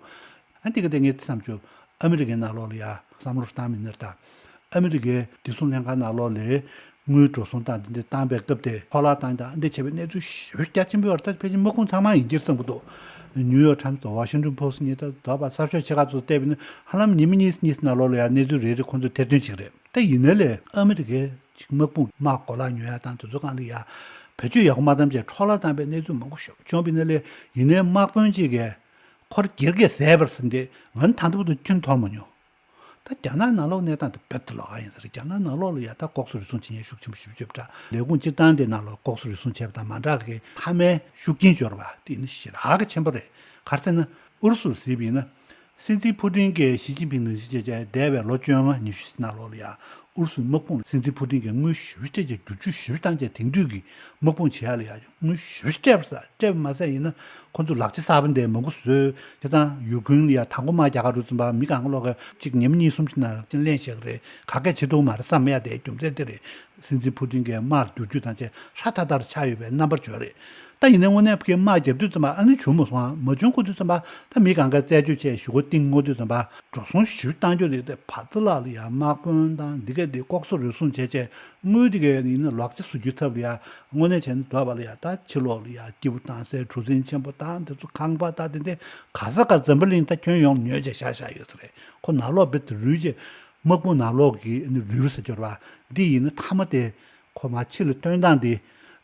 ཨ་འདི་ག་དེ་ངས་བསམ་བྱུང་ཨ་མི་རི་ཀའི་ནང་ལོགས་ལ་ཡ་བསམ་བློ་བཏང་མི་ནར་དང་། ཨ་མི་རི་ཀའི་བདེ་སྲུང་ལྷན་ཁང་ནང་ལོགས་ལ་དངུལ་འགྲོ་སོང་དང་འདི་འདྲ་བཏང་པའི་སྐབས་དེ་འཕྲོ་བརླག་བཏང་དང་འདི་བྱས་པའི་གནས་ཚུལ་ཞེ་པོ་རྒྱ་ཆེན་པོ་ཡོད་རེད། ད་ཕལ་ཆེར་དམག་དཔུང་ཚང་མ་ཡིན་གྱི་རེད་བསམ་གྱི་འདུག་ནིའུ་ཡོག་ཊའིམ་སི་དང་ཝ་ཤིང་ཊོན་པོ་སི་ཊི་གཉིས་ད་དོགས་པ་གསར་ཤོག་ཆེ་ཁག་ཚོ་བལྟས་པ་ཡིན་ན་ཧ་ལམ་ཉི་མ་གཉིས་གཉིས་ནང་ལོགས་ལ་ཡ་གནས་ཚུལ་རེ་རེ་ཁོང་ཚོས་ཐེར་འདོན་བྱེད་ཀྱི་རེད། ད་ཡིན་ནའི་ལས་ཨ་མི་རི་ཀའི་ཅིག་དམག་དཔུང་དམག་གོ་ལག་ཉོ་ཡ་དང་དེ་ཚོ་སྒང་ལ་ཡ་བེད་སྤྱོད་ཡག་པོ་མ་བཏང་བྱས་འཕྲོ་བརླག་བཏང་པའི་གནས་ཚུལ་མང་པོ་ཞིག་བྱུང་བ་ཡིན་ནའི་ལས་ཡིན་ནའི་དམག་དཔོན་གཅིག་གིས་ཁོར་སྒེར་གྱི་ཟས་པར་ཟིན་ཏེ་ང་ནི་ད་ལྟ་བར་དུ་ཁྱོན་མཐོང་མ་མྱོང་། ད་རྒྱ་ནག་ནང་ལོགས་གནས་སྟངས་དེ་རྦད་དེ་ལོགས་ཀ་ཡིན་ས་རེད། རྒྱ་ནག་ནང་ལོགས་ལ་ཡ་ད་ལྐོག་ཟ་རུལ་སུངས་བྱེད་མཁན་ཤུགས་ཆེན་པོ་ཞེ་པོ་ཅིག་ཡོད་པ་འདྲ། ལས་ཁུངས་སྤྱིར་བཏང་དེ་ནང་ལོགས་ལྐོག་ཟ་རུལ་སུངས་བྱས་པ་དང་མ་འདྲ་གི་མཐའ་མའི་ཤུགས་རྐྱེན་འབྱོར་བ་དེ་ནི་ཞེ་དྲག་གི་ཆེན་པོ་རེད། ག་རེ་ཟེར་ན། ཨུ་རུ་སུར་གཟིགས་པ་ཡིན་ན། སྲིད་འཛིན་ཕུ་ཏིན་གྱིས་ཞི་ཅིན་ཕིང་ནང་བཞིན་བྱས་བྱས་འདས་པའི་ལོ་བཅོ་ལྔ་ཉི་ཤུ་ནང་ལོགས་ལ་ཡ། ཨུ་རུ་སུའི་དམག་དཔུང་ལ་སྲིད་འཛིན་ཕུ་ཏིན་གྱིས་དངུལ་ཞེ་པོ་སྤྲད་བྱས་བསྒྱུར་བཅོས་ཞེ་པོ་བཏང་བྱས་དེང་དུས་ཀྱི་དམག་དཔུང་བྱེད་ཡ་ལ་ཡ་དངུལ་ཞེ་པོ་སྤྲད་པ་ས་སྤྲད་པ་མ་ཟད་ཡིན་ན་ཁོ་ཚོ་ལག་ཆ་གསར་པ་འདི་མང་པོ་བཟོས་བྱས་དང་ཡུ་ཀེ་རེན་ལ་ཡ་དང་པོ་དམག་རྒྱག་ག་རུ་ཙམ་པ་མི་གང་ག་ལོག་གི་གཅིག་ཉིན་གཉིས་གསུམ་ཅིག་ནང་ལེན་བྱེད་ཀྱི་རེད། ག་གས་བྱེད་ཐུབ་མ་རེད་བསམ་ཡ་དེ་རྒྱུ་མཚན་དེ་རེད། སྲིད་འཛིན་ཕུ་ཏིན་གྱིས་དམག་བསྒྱུར་བཅོས་དང་བཅས་ཧྲ་ཐག་ཐག་ཆགས་ཡོད་པའི་རྣམ་པ་བྱོས་རེད། ད་ཡིན་ནའི་དངོས་གནས་ཕ་གིར་དམག་བརྒྱབ་དུས་ཙམ་པ་ཨ་ནི་བྱུང་མ་སོང་ཨ། མ་བྱུང་གོ་དུས་ཙམ་པ་ད་མི་གང་ག་རྩད་གཅོད་བྱས་གཞུག་གུ་གཏིང་སྔོག་དུས་ཙམ་པ་འགྲོ་སོང་ཞེ་པོ་བཏང་རྒྱུ་རེད་དེ། བར་ཚ་ལག་ལ་ཡ་དམག་དཔོན་དང་འདི་གས་འདི་ལྐོག་ཟ་རུལ་སུངས་བྱས་བྱས་དངུལ་འདི་གས་ཡིན་ན་ལག་ཆ་བཟོ་རྒྱུའི་ཐབས་ལ་ཡ་དངོས་གནས་བྱས་ན་འདོད་པ་ལ་ཡ་ད་ཕྱི་ལོགས་ལ་ཡ་སྐྱིད་པོ་བཏང་སའི་གྲུ་གཟིངས་ཆེན་པོ་དང་དེ་ཚོ་ཁང་པ་དང་དེ་འདྲ་ག་ས་ག་འཛམ་བུ་གླིང་ད་ཁྱོན་ཡོངས་ཉོས་བྱས་བཞག་བཞག་ཡོད་ས་རེད། ཁོ་ནང་ལོགས་རྦད་དེ་རུལ་བྱས། དམག་དཔུང་ནང་ལོགས་ཀྱི་ནི་རུལ་བ་ཟེར་སྦྱོར་བ་འདི་ཡིན་ན་མཐའ་མ་དེ་ཁོ་མ་ཕྱི་ལ་བཏོན་སྟངས་འདི་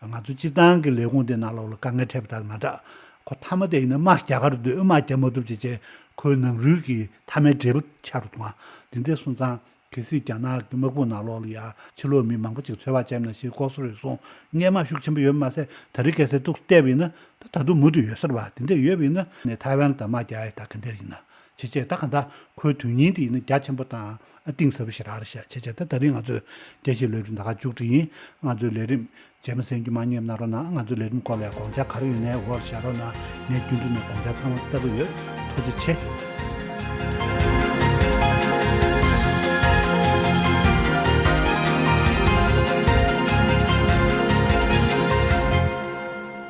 ང་ཚོ་སྤྱིར་བཏང་གི་ལས་ཁུངས་འདི་ནང་ལོགས་ལ་དཀའ་ངལ་འཕྲད་པ་དང་མ་འདྲ། ཁོ་མཐའ་མ་དེ་ཡིན་ན་དམག་རྒྱག་གར་འདོད་དམག་རྒྱག་མ་ཐུབ་ཅེས་བྱས་ཁོའི་ནང་རུལ་གྱི་མཐའ་མའི་འབྲས་བུ་ཆགས་རུ་གཏོང་བ་འདི་འདྲ་སོང་ཙང་གལ་སྲིད་རྒྱ་ནག་གི་དམག་དཔུང་ནང་ལོགས་ལ་ཡ་ཕྱི་ལོགས་མི་མང་པོ་ཅིག་འཚོལ་བ་བྱས་ན་ཞེས་ལྐོག་ཟ་རུལ་སུངས་སྔས་མ་ཤུགས་ཆེན་པོ་ཡོད་མ་ཟད་ད་རེས་གལ་སྲིད་ཏོག་ཙམ་བལྟས་པ་ཡིན་ན་ད་ད་དུང་མུ་མཐུད་ཡོད་ས་རེད་བ། དེ་འདྲ་ཡོད་པ་ཡིན་ན་ནས་ཐའེ་ཝན་དང་དམག་རྒྱག་ཡ་ད་ག་འདྲ་ཡིན་ན། བྱས་བྱས་ད་གང་ལྟར་ཁོའི་དོན་སྙིང་དེ་ཡིན་ན་རྒྱ་ཆེན་པོ་དང་གཏིང་ཟབ་པོ་ཞེ་དྲག་རེད་ཤག་བྱས་བྱས་ད་ད་རིང་ང་ཚོའི་རྒྱལ་སྤྱིའི་ལས་རིམ་ད་ག་མཇུག་སྒྲིལ་ཡིན། ང་ཚོའི་ལས་རིམ་རྗེས་མ་གསན་རྒྱུ་མ་བསྙེལ་གནང་རོགས་གནང་། ང་ཚོའི་ལས་རིམ་སྐོར་ལ་ཡང་དགོངས་འཆར་ག་རེ་ཡོད་ནའི་འོག་ལ་བཞག་རོགས་གནང་། ངས་རྒྱུན་དུ་ནས་དགོངས་འཆར་ཚང་མ་བལྟ་གི་ཡོད། ཐུགས་རྗེ་ཆེ།